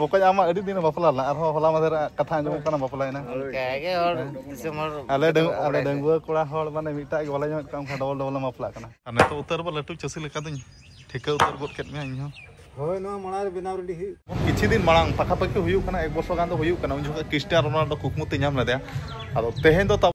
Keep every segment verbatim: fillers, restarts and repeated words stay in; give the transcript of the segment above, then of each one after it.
ᱵᱚᱠᱚᱧ, ᱟᱢᱟᱜ ᱟᱹᱰᱤ ᱫᱤᱱ ᱵᱟᱯᱞᱟ ᱞᱮᱱᱟ, ᱟᱨᱦᱚᱸ ᱦᱚᱞᱟ ᱢᱟᱫᱷᱮᱨ ᱠᱟᱛᱷᱟ ᱟᱸᱡᱚᱢᱚᱜ ᱠᱟᱱᱟ ᱵᱟᱯᱞᱟᱭᱮᱱᱟ᱾ ᱚᱱᱠᱟ ᱜᱮ ᱦᱚᱲ ᱫᱤᱥᱚᱢ ᱦᱚᱲ ᱟᱞᱮ ᱰᱟᱹᱝ- ᱟᱞᱮ ᱰᱟᱺᱜᱩᱣᱟᱹ ᱠᱚᱲᱟ ᱦᱚᱲ ᱢᱟᱱᱮ ᱢᱤᱫᱴᱟᱜ ᱜᱮ ᱵᱟᱞᱮ ᱧᱟᱢᱮᱫ ᱠᱚᱣᱟ, ᱚᱱᱠᱟ ᱰᱚᱵᱚᱞ ᱰᱚᱵᱚᱞ ᱞᱮ ᱵᱟᱯᱞᱟᱜ ᱠᱟᱱᱟ᱾ ᱟᱨ ᱱᱤᱛᱚᱜ ᱩᱛᱟᱹᱨ ᱵᱟ ᱞᱟᱹᱴᱩ ᱪᱟᱹᱥᱤ ᱞᱮᱠᱟ ᱫᱚᱧ ᱴᱷᱤᱠᱟᱹ ᱩᱛᱟᱹᱨ ᱜᱚᱫ ᱠᱮᱫ ᱢᱮᱭᱟ ᱤᱧ ᱦᱚᱸ᱾ ᱦᱳᱭ, ᱱᱚᱣᱟ ᱢᱟᱲᱟᱝ ᱨᱮ ᱵᱮᱱᱟᱣ ᱨᱮᱰᱤ ᱦᱩᱭᱩᱜ᱾ ᱠᱤᱪᱷᱩ ᱫᱤᱱ ᱢᱟᱲᱟᱝ, ᱯᱟᱠᱟᱯᱟᱠᱤ ᱦᱩᱭᱩᱜ ᱠᱟᱱᱟ, ᱮᱠ ᱵᱚᱪᱷᱚᱨ ᱜᱟᱱ ᱫᱚ ᱦᱩᱭᱩᱜ ᱠᱟᱱᱟ, ᱩᱱ ᱡᱚᱠᱷᱚᱱ ᱠᱨᱤᱥᱴᱤᱭᱟᱱᱳ ᱨᱳᱱᱟᱞᱰᱳ ᱠᱩᱠᱢᱩ ᱛᱮ ᱧᱟᱢ ᱞᱮᱫᱮᱭᱟ᱾ ᱟᱫᱚ ᱛᱮᱦᱮᱧ ᱫᱚ ᱛᱟᱵᱚ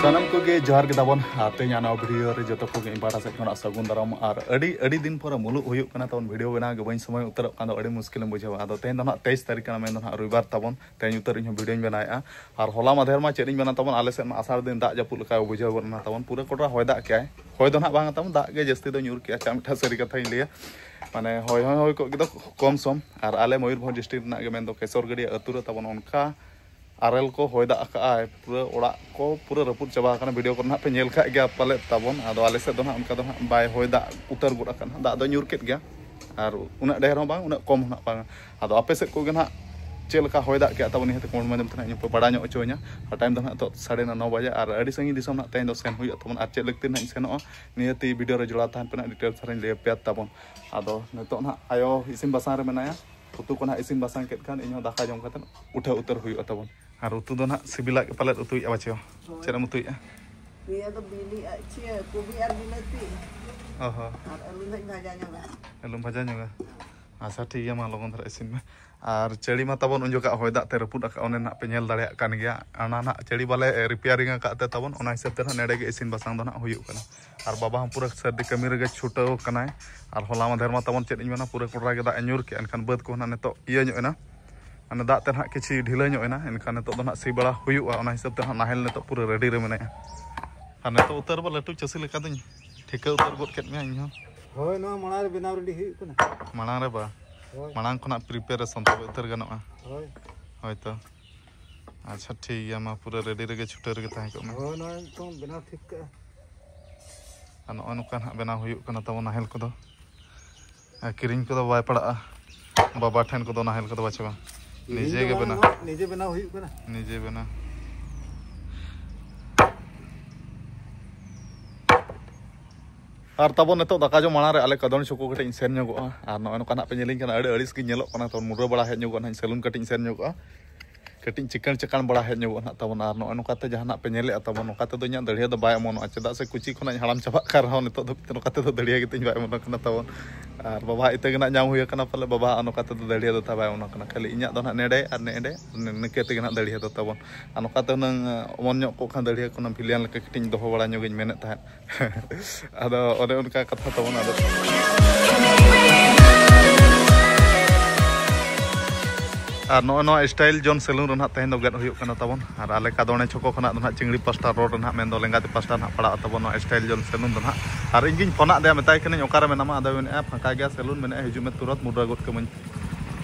ᱥᱟᱱᱟᱢ ᱠᱚᱜᱮ ᱡᱚᱦᱟᱨ ᱜᱮ ᱛᱟᱵᱚᱱ᱾ ᱟᱨ ᱛᱮᱦᱮᱧ ᱱᱚᱣᱟ ᱵᱷᱤᱰᱤᱭᱳ ᱨᱮ ᱡᱚᱛᱚ ᱠᱚᱜᱮ ᱤᱧ ᱯᱟᱦᱴᱟ ᱥᱮᱫ ᱠᱷᱚᱱᱟᱜ ᱥᱟᱹᱜᱩᱱ ᱫᱟᱨᱟᱢ᱾ ᱟᱨ ᱟᱹᱰᱤ ᱟᱹᱰᱤ ᱫᱤᱱ ᱯᱚᱨᱮ ᱢᱩᱞᱩᱜ ᱦᱩᱭᱩᱜ ᱠᱟᱱᱟ ᱛᱟᱵᱚᱱ, ᱵᱷᱤᱰᱤᱭᱳ ᱵᱮᱱᱟᱣ ᱜᱮ ᱵᱟᱹᱧ ᱥᱚᱢᱚᱭ ᱩᱛᱟᱹᱨᱚᱜ ᱠᱟᱱ ᱫᱚ ᱟᱹᱰᱤ ᱢᱩᱥᱠᱤᱞᱮᱢ ᱵᱩᱡᱷᱟᱹᱣᱟ᱾ ᱟᱫᱚ ᱛᱮᱦᱮᱧ ᱫᱚ ᱱᱟᱦᱟᱜ ᱛᱮᱭᱤᱥ ᱛᱟᱹᱨᱤᱠᱷ ᱠᱟᱱᱟ, ᱢᱮᱱ ᱫᱚ ᱱᱟᱦᱟᱜ ᱨᱚᱵᱤᱵᱟᱨ ᱛᱟᱵᱚᱱ᱾ ᱛᱮᱦᱮᱧ ᱩᱛᱟᱹᱨ ᱤᱧ ᱦᱚᱸ ᱵᱷᱤᱰᱤᱭᱳᱧ ᱵᱮᱱᱟᱣᱮᱫᱼᱟ᱾ ᱟᱨ ᱦᱚᱞᱟ ᱢᱟᱫᱷᱮᱨ ᱢᱟ ᱪᱮᱫ ᱤᱧ ᱢᱮᱱᱟ ᱛᱟᱵᱚᱱ, ᱟᱞᱮ ᱥᱮᱫ ᱢᱟ ᱟᱥᱟᱲ ᱫᱤᱱ ᱫᱟᱜ ᱡᱟᱹᱯᱩᱫ ᱞᱮᱠᱟ ᱵᱩᱡᱷᱟᱹᱣ ᱜᱚᱫ ᱮᱱᱟ ᱛᱟᱵᱚᱱ, ᱯᱩᱨᱟᱹ ᱠᱚᱴᱨᱟ ᱦᱚᱭ ᱫᱟᱜ ᱠᱮᱜᱼᱟᱭ᱾ ᱦᱚᱭ ᱫᱚ ᱱᱟᱦᱟᱜ ᱵᱟᱝᱟ ᱛᱟᱵᱚᱱ, ᱫᱟᱜ ᱜᱮ ᱡᱟᱹᱥᱛᱤ ᱫᱚ ᱧᱩᱨ ᱠᱮᱜᱼᱟ᱾ ᱪᱟ ᱢᱤᱫᱴᱟᱝ ᱥᱟᱹᱨᱤ ᱠᱟᱛᱷᱟᱧ ᱞᱟᱹᱭᱟ, ᱢᱟᱱᱮ ᱦᱚᱭ ᱦᱚᱸᱭ ᱦᱚᱭ ᱠᱚᱜ ᱜᱮᱫᱚ ᱠᱚᱢ ᱥᱚᱢ᱾ ᱟᱨ ᱟᱞᱮ ᱢᱚᱭᱩᱨᱵᱷᱚᱸᱡᱽ ᱰᱤᱥᱴᱨᱤᱠᱴ ᱨᱮᱱᱟᱜ ᱜᱮ ᱢᱮᱱᱫᱚ ᱠᱮᱥᱚᱨᱜᱟᱹᱰᱤᱭᱟᱹ ᱟᱹᱛᱩ ᱨᱮ ᱛᱟᱵᱚᱱ ᱚᱱᱠᱟ ᱟᱨᱮᱞ ᱠᱚ ᱦᱚᱭ ᱫᱟᱜ ᱟᱠᱟᱜᱼᱟᱭ, ᱯᱩᱨᱟᱹ ᱚᱲᱟᱜ ᱠᱚ ᱯᱩᱨᱟᱹ ᱨᱟᱹᱯᱩᱫ ᱪᱟᱵᱟ ᱟᱠᱟᱱᱟ᱾ ᱵᱷᱤᱰᱤᱭᱳ ᱠᱚᱨᱮ ᱱᱟᱦᱟᱜ ᱯᱮ ᱧᱮᱞ ᱠᱟᱜ ᱜᱮᱭᱟ ᱯᱟᱞᱮᱫ ᱛᱟᱵᱚᱱ᱾ ᱟᱫᱚ ᱟᱞᱮ ᱥᱮᱫ ᱫᱚ ᱱᱟᱦᱟᱜ ᱚᱱᱠᱟ ᱫᱚ ᱱᱟᱦᱟᱜ ᱵᱟᱭ ᱦᱚᱭ ᱫᱟᱜ ᱩᱛᱟᱹᱨ ᱜᱚᱫ ᱟᱠᱟᱫ ᱱᱟᱦᱟᱜ, ᱫᱟᱜ ᱫᱚ ᱧᱩᱨ ᱠᱮᱫ ᱜᱮᱭᱟ᱾ ᱟᱨ ᱩᱱᱟᱹᱜ ᱰᱷᱮᱨ ᱦᱚᱸ ᱵᱟᱝ, ᱩᱱᱟᱹᱜ ᱠᱚᱢ ᱦᱚᱸ ᱱᱟᱦᱟᱜ ᱵᱟᱝ᱾ ᱟᱫᱚ ᱟᱯᱮ ᱥᱮᱫ ᱠᱚᱜᱮ ᱱᱟᱦᱟᱜ ᱪᱮᱫ ᱞᱮᱠᱟ ᱦᱚᱭ ᱫᱟᱜ ᱠᱮᱜᱼᱟ ᱛᱟᱵᱚᱱ, ᱱᱤᱦᱟᱹᱛ ᱠᱚᱢᱮᱱᱴ ᱢᱟᱫᱽᱫᱷᱚᱢ ᱛᱮ ᱱᱟᱦᱟᱜ ᱤᱧ ᱯᱮ ᱵᱟᱲᱟᱭ ᱧᱚᱜ ᱦᱚᱪᱚᱣᱟᱹᱧᱟ᱾ ᱟᱨ ᱴᱟᱭᱤᱢ ᱫᱚ ᱱᱟᱦᱟᱜ ᱱᱤᱛᱚᱜ ᱥᱟᱲᱮ ᱱᱚ, ᱱᱚ ᱵᱟᱡᱮ, ᱟᱨ ᱟᱹᱰᱤ ᱥᱟᱺᱜᱤᱧ ᱫᱤᱥᱚᱢ ᱱᱟᱦᱟᱜ ᱛᱮᱦᱮᱧ ᱫᱚ ᱥᱮᱱ ᱦᱩᱭᱩᱜ ᱛᱟᱵᱚᱱ᱾ ᱟᱨ ᱪᱮᱫ ᱞᱟᱹᱠᱛᱤ ᱱᱟᱦᱟᱜ ᱤᱧ ᱥᱮᱱᱚᱜᱼᱟ, ᱱᱤᱦᱟᱹᱛᱤ ᱵᱷᱤᱰᱤᱭᱳ ᱨᱮ ᱡᱚᱲᱟᱣ ᱛᱟᱦᱮᱱ ᱯᱮ ᱱᱟᱦᱟᱜ, ᱰᱤᱴᱮᱞᱥ ᱫᱷᱟᱨᱟᱧ ᱞᱟᱹᱭ ᱟᱯᱮᱭᱟ ᱛᱟᱵᱚᱱ᱾ ᱟᱫᱚ ᱱᱤᱛᱚᱜ ᱱᱟᱦᱟᱜ ᱟᱭᱳ ᱤᱥᱤᱱ ᱵᱟᱥᱟᱝ ᱨᱮ ᱢᱮᱱᱟᱭᱟ, ᱩᱛᱩ ᱠᱚ ᱱᱟᱦᱟᱜ ᱤᱥᱤᱱ ᱵᱟᱥᱟᱝ ᱠᱮᱫ ᱠᱷᱟᱱ ᱤᱧ ᱦᱚᱸ ᱫᱟᱠᱟ ᱡᱚᱢ ᱠᱟᱛᱮᱫ ᱩᱴᱷᱟᱹᱣ ᱩᱛᱟᱹᱨ ᱦᱩᱭᱩᱜᱼᱟ ᱛᱟᱵᱚᱱ᱾ ᱟᱨ ᱩᱛᱩ ᱫᱚ ᱱᱟᱦᱟᱜ ᱥᱤᱵᱤᱞᱟᱜ ᱜᱮ ᱯᱟᱞᱮᱫ ᱩᱛᱩᱭᱮᱫᱼᱟ ᱵᱟᱪᱷᱟ? ᱦᱳᱭ᱾ ᱪᱮᱫ ᱮᱢ ᱩᱛᱩᱭᱮᱫᱼᱟ? ᱱᱤᱭᱟᱹ ᱫᱚ ᱵᱤᱞᱤ ᱟᱨ ᱪᱮᱫ, ᱠᱚᱵᱤ ᱟᱨ ᱵᱤᱞᱟᱹᱛᱤ᱾ ᱚ ᱦᱚᱸ᱾ ᱟᱨ ᱟᱹᱞᱩ ᱱᱟᱦᱟᱜ ᱤᱧ ᱵᱷᱟᱡᱟ ᱧᱚᱜᱟ᱾ ᱟᱹᱞᱩᱢ ᱵᱷᱟᱡᱟ ᱧᱚᱜᱟ? ᱟᱪᱪᱷᱟ, ᱴᱷᱤᱠ ᱜᱮᱭᱟ, ᱢᱟ ᱞᱚᱜᱚᱱ ᱫᱷᱟᱨᱟ ᱤᱥᱤᱱ ᱢᱮ᱾ ᱟᱨ ᱪᱟᱹᱲᱤ ᱢᱟ ᱛᱟᱵᱚᱱ ᱩᱱ ᱡᱚᱠᱷᱟᱜ ᱦᱚᱭ ᱫᱟᱜ ᱛᱮ ᱨᱟᱹᱯᱩᱫ ᱟᱠᱟᱫ, ᱚᱱᱮ ᱱᱟᱦᱟᱜ ᱯᱮ ᱧᱮᱞ ᱫᱟᱲᱮᱭᱟᱜ ᱠᱟᱱ ᱜᱮᱭᱟ᱾ ᱚᱱᱟ ᱱᱟᱦᱟᱜ ᱪᱟᱹᱲᱤ ᱵᱟᱞᱮ ᱨᱤᱯᱮᱭᱟᱨᱤᱝ ᱟᱠᱟᱫ ᱛᱮ ᱛᱟᱵᱚᱱ, ᱚᱱᱟ ᱦᱤᱥᱟᱹᱵ ᱛᱮ ᱱᱟᱦᱟᱜ ᱱᱮᱰᱮ ᱜᱮ ᱤᱥᱤᱱ ᱵᱟᱥᱟᱝ ᱫᱚ ᱱᱟᱦᱟᱜ ᱦᱩᱭᱩᱜ ᱠᱟᱱᱟ᱾ ᱟᱨ ᱵᱟᱵᱟ ᱦᱚᱸ ᱯᱩᱨᱟᱹ ᱥᱟᱹᱨᱫᱤ ᱠᱟᱹᱢᱤ ᱨᱮᱜᱮ ᱪᱷᱩᱴᱟᱹᱣ ᱠᱟᱱᱟᱭ᱾ ᱟᱨ ᱦᱚᱞᱟ ᱢᱟᱫᱷᱮᱨ ᱢᱟ ᱛᱟᱵᱚᱱ ᱪᱮᱫ ᱤᱧ ᱢᱮᱱᱟ, ᱯᱩᱨᱟᱹ ᱠᱚᱴᱨᱟ ᱜᱮ ᱫᱟᱜ ᱮ ᱧᱩᱨ ᱠᱮᱜᱼᱟ, ᱮᱱᱠᱷᱟᱱ ᱵᱟᱹᱫᱽ ᱠᱚ ᱱᱟᱦᱟᱜ ᱱᱤᱛᱚᱜ ᱤᱭᱟᱹ ᱧᱚᱜ ᱮᱱᱟ, ᱢᱟᱱᱮ ᱫᱟᱜ ᱛᱮ ᱱᱟᱦᱟᱜ ᱠᱤᱪᱷᱤ ᱰᱷᱤᱞᱟᱹ ᱧᱚᱜ ᱮᱱᱟ, ᱮᱱᱠᱷᱟᱱ ᱱᱤᱛᱚᱜ ᱫᱚ ᱱᱟᱦᱟᱜ ᱥᱤ ᱵᱟᱲᱟ ᱦᱩᱭᱩᱜᱼᱟ᱾ ᱚᱱᱟ ᱦᱤᱥᱟᱹᱵ ᱛᱮ ᱱᱟᱦᱟᱜ ᱱᱟᱦᱮᱞ ᱱᱤᱛᱚᱜ ᱯᱩᱨᱟᱹ ᱨᱮᱰᱤ ᱨᱮ ᱢᱮᱱᱟᱭᱟ᱾ ᱟᱨ ᱱᱤᱛᱚᱜ ᱩᱛᱟᱹᱨ ᱵᱟ ᱞᱟᱹᱴᱩ ᱪᱟᱹᱥᱤ ᱞᱮᱠᱟ ᱫᱚᱧ ᱴᱷᱤᱠᱟᱹ ᱩᱛᱟᱹᱨ ᱜᱚᱫ ᱠᱮᱫ ᱢᱮᱭᱟ ᱤᱧ ᱦᱚᱸ᱾ ᱦᱳᱭ, ᱱᱚᱣᱟ ᱢᱟᱲᱟᱝ ᱨᱮ ᱵᱮᱱᱟᱣ ᱨᱮᱰᱤ ᱦᱩᱭᱩᱜ ᱠᱟᱱᱟ᱾ ᱢᱟᱲᱟᱝ ᱨᱮ ᱵᱟ? ᱦᱳᱭ᱾ ᱢᱟᱲᱟᱝ ᱠᱷᱚᱱᱟᱜ ᱯᱨᱤᱯᱟᱨᱮᱥᱚᱱ ᱛᱚᱵᱮ ᱩᱛᱟᱹᱨ ᱜᱟᱱᱚᱜᱼᱟ᱾ ᱦᱳᱭ᱾ ᱦᱳᱭ ᱛᱚ᱾ ᱟᱪᱪᱷᱟ, ᱴᱷᱤᱠ ᱜᱮᱭᱟ, ᱢᱟ ᱯᱩᱨᱟᱹ ᱨᱮᱰᱤ ᱨᱮᱜᱮ ᱪᱷᱩᱴᱟᱹᱣ ᱨᱮᱜᱮ ᱛᱟᱦᱮᱸ ᱠᱚᱜ ᱢᱮ᱾ ᱦᱳᱭ, ᱱᱚᱣᱟ ᱱᱤᱛᱚᱝ ᱵᱮᱱᱟᱣ ᱴᱷᱤᱠ ᱠᱟᱜᱼᱟ᱾ ᱟᱨ ᱱᱚᱜᱼᱚᱭ ᱱᱚᱝᱠᱟ ᱱᱟᱦᱟᱜ ᱵᱮᱱᱟᱣ ᱦᱩᱭᱩᱜ ᱠᱟᱱᱟ ᱛᱟᱵᱚᱱ ᱱᱟᱦᱮᱞ ᱠᱚᱫᱚ᱾ ᱟᱨ ᱠᱤᱨᱤᱧ ᱠᱚᱫᱚ ᱵᱟᱭ ᱯᱟᱲᱟᱜᱼᱟ ᱵᱟᱵᱟ ᱴᱷᱮᱱ ᱠᱚᱫᱚ, ᱱᱟᱦᱮᱞ ᱠᱚᱫᱚ ᱵᱟᱪᱮ ᱵᱟᱝ᱾ ᱠᱤᱨᱤᱧ ᱱᱤᱡᱮ ᱫᱚ ᱜᱮ ᱵᱟᱝ, ᱵᱮᱱᱟᱣ᱾ ᱱᱚᱣᱟ ᱱᱤᱡᱮ ᱵᱮᱱᱟᱣ ᱦᱩᱭᱩᱜ ᱠᱟᱱᱟ᱾ ᱱᱤᱡᱮ ᱵᱮᱱᱟᱣ᱾ ᱟᱨ ᱛᱟᱵᱚᱱ ᱱᱤᱛᱚᱜ ᱫᱟᱠᱟ ᱡᱚᱢ ᱢᱟᱲᱟᱝ ᱨᱮ ᱟᱞᱮ ᱠᱟᱫᱚᱱ ᱪᱷᱚᱠᱚ ᱠᱟᱹᱴᱤᱡ ᱤᱧ ᱥᱮᱱ ᱧᱚᱜᱚᱜᱼᱟ᱾ ᱟᱨ ᱱᱚᱜᱼᱚᱭ ᱱᱚᱝᱠᱟ ᱱᱟᱜ ᱯᱮ ᱧᱮᱞᱤᱧ ᱠᱟᱱᱟ, ᱟᱹᱰᱤ ᱟᱹᱲᱤᱥ ᱜᱤᱧ ᱧᱮᱞᱚᱜ ᱠᱟᱱᱟ᱾ ᱛᱚ ᱢᱩᱰᱨᱟᱹ ᱵᱟᱲᱟ ᱦᱮᱡ ᱧᱚᱜᱚᱜᱼᱟ ᱱᱟᱦᱟᱜ, ᱥᱮᱞᱩᱱ ᱠᱟᱹᱴᱤᱡ ᱤᱧ ᱥᱮᱱ ᱧᱚᱜᱚᱜᱼᱟ, ᱠᱟᱹᱴᱤᱡ ᱪᱤᱠᱟᱹᱬ ᱪᱤᱠᱟᱹᱬ ᱵᱟᱲᱟ ᱦᱮᱡ ᱧᱚᱜᱚᱜᱼᱟ ᱱᱟᱦᱟᱜ ᱛᱟᱵᱚᱱ᱾ ᱟᱨ ᱱᱚᱜᱼᱚᱭ ᱱᱚᱝᱠᱟ ᱛᱮ ᱡᱟᱦᱟᱱᱟᱜ ᱯᱮ ᱧᱮᱞᱮᱫᱼᱟ ᱛᱟᱵᱚᱱ, ᱱᱚᱝᱠᱟ ᱛᱮᱫᱚ ᱤᱧᱟᱹᱜ ᱫᱟᱹᱲᱦᱤᱭᱟᱹ ᱫᱚ ᱵᱟᱭ ᱚᱢᱚᱱᱚᱜᱼᱟ, ᱪᱮᱫᱟᱜ ᱥᱮ ᱠᱩᱪᱤ ᱠᱷᱚᱱᱟᱜ ᱤᱧ ᱦᱟᱲᱟᱢ ᱪᱟᱵᱟᱜ ᱠᱟᱱ ᱨᱮᱦᱚᱸ ᱱᱤᱛᱚᱜ ᱫᱷᱟᱹᱵᱤᱡ ᱛᱮ ᱱᱚᱝᱠᱟ ᱛᱮᱫᱚ ᱫᱟᱹᱲᱦᱤᱭᱟᱹ ᱜᱮᱛᱤᱧ ᱵᱟᱭ ᱚᱢᱚᱱᱚᱜ ᱠᱟᱱᱟ ᱛᱟᱵᱚᱱ᱾ ᱟᱨ ᱵᱟᱵᱟ ᱤᱛᱟᱹ ᱜᱮ ᱱᱟᱜ ᱧᱟᱢ ᱦᱩᱭ ᱟᱠᱟᱱᱟ ᱯᱟᱞᱮ, ᱵᱟᱵᱟ ᱱᱚᱝᱠᱟ ᱛᱮᱫᱚ ᱫᱟᱹᱲᱦᱤᱭᱟᱹ ᱫᱚ ᱛᱟᱵᱚᱱ ᱵᱟᱭ ᱚᱢᱚᱱᱚᱜ ᱠᱟᱱᱟ, ᱠᱷᱟᱹᱞᱤ ᱤᱧᱟᱹᱜ ᱫᱚ ᱱᱟᱦᱟᱜ ᱱᱮᱰᱮ ᱟᱨ ᱱᱮᱰᱮ, ᱱᱤᱝᱠᱟᱹ ᱛᱮᱜᱮ ᱱᱟᱦᱟᱜ ᱫᱟᱹᱲᱦᱤᱭᱟᱹ ᱫᱚ ᱛᱟᱵᱚᱱ᱾ ᱟᱨ ᱱᱚᱝᱠᱟ ᱛᱮ ᱦᱩᱱᱟᱹᱝ ᱚᱢᱚᱱ ᱧᱚᱜ ᱠᱚᱜ ᱠᱷᱟᱱ ᱫᱟᱹᱲᱦᱤᱭᱟᱹ ᱠᱚ ᱦᱩᱱᱟᱹᱝ ᱵᱷᱤᱞᱤᱭᱟᱱ ᱞᱮᱠᱟ ᱠᱟᱹᱴᱤᱡ ᱤᱧ ᱫᱚᱦᱚ ᱵᱟᱲᱟ ᱧᱚᱜ ᱤᱧ ᱢᱮᱱᱮᱫ ᱛᱟᱦᱮᱸᱫ᱾ ᱟᱫᱚ ᱚᱱᱮ ᱚᱱᱠᱟ ᱠᱟᱛᱷᱟ ᱛᱟᱵᱚᱱ᱾ ᱟᱫᱚ ᱟᱨ ᱱᱚᱜᱼᱚᱭ ᱱᱚᱣᱟ ᱥᱴᱟᱭᱤᱞ ᱡᱚᱱ ᱥᱮᱞᱩᱱ ᱨᱮ ᱱᱟᱦᱟᱜ ᱛᱮᱦᱮᱧ ᱫᱚ ᱜᱮᱫ ᱦᱩᱭᱩᱜ ᱠᱟᱱᱟ ᱛᱟᱵᱚᱱ᱾ ᱟᱨ ᱟᱞᱮ ᱠᱟᱫᱚᱬᱮ ᱪᱷᱚᱠᱚ ᱠᱷᱚᱱᱟᱜ ᱫᱚ ᱱᱟᱦᱟᱜ ᱪᱤᱝᱲᱤ ᱯᱟᱥᱴᱟ ᱨᱳᱰ ᱨᱮ ᱱᱟᱦᱟᱜ, ᱢᱮᱱᱫᱚ ᱞᱮᱸᱜᱟᱛᱤ ᱯᱟᱥᱴᱟ ᱱᱟᱦᱟᱜ ᱯᱟᱲᱟᱜᱼᱟ ᱛᱟᱵᱚᱱ ᱱᱚᱣᱟ ᱥᱴᱟᱭᱤᱞ ᱡᱚᱱ ᱥᱮᱞᱩᱱ ᱫᱚ ᱱᱟᱦᱟᱜ᱾ ᱟᱨ ᱤᱧ ᱜᱤᱧ ᱯᱷᱳᱱᱟᱫ ᱫᱮᱭᱟ, ᱢᱮᱛᱟᱭ ᱠᱟᱹᱱᱟᱹᱧ, "ᱚᱠᱟᱨᱮ ᱢᱮᱱᱟᱢᱟ?" ᱟᱫᱚᱭ ᱢᱮᱱᱮᱫᱼᱟ, "ᱯᱷᱟᱸᱠᱟ ᱜᱮᱭᱟ ᱥᱮᱞᱩᱱ ᱢᱮᱱᱟᱜᱼᱟ, ᱦᱤᱡᱩᱜ ᱢᱮ, ᱛᱩᱨᱟᱹᱛ ᱢᱩᱰᱨᱟᱹ ᱜᱚᱫ ᱠᱟᱹᱢᱟᱹᱧ᱾"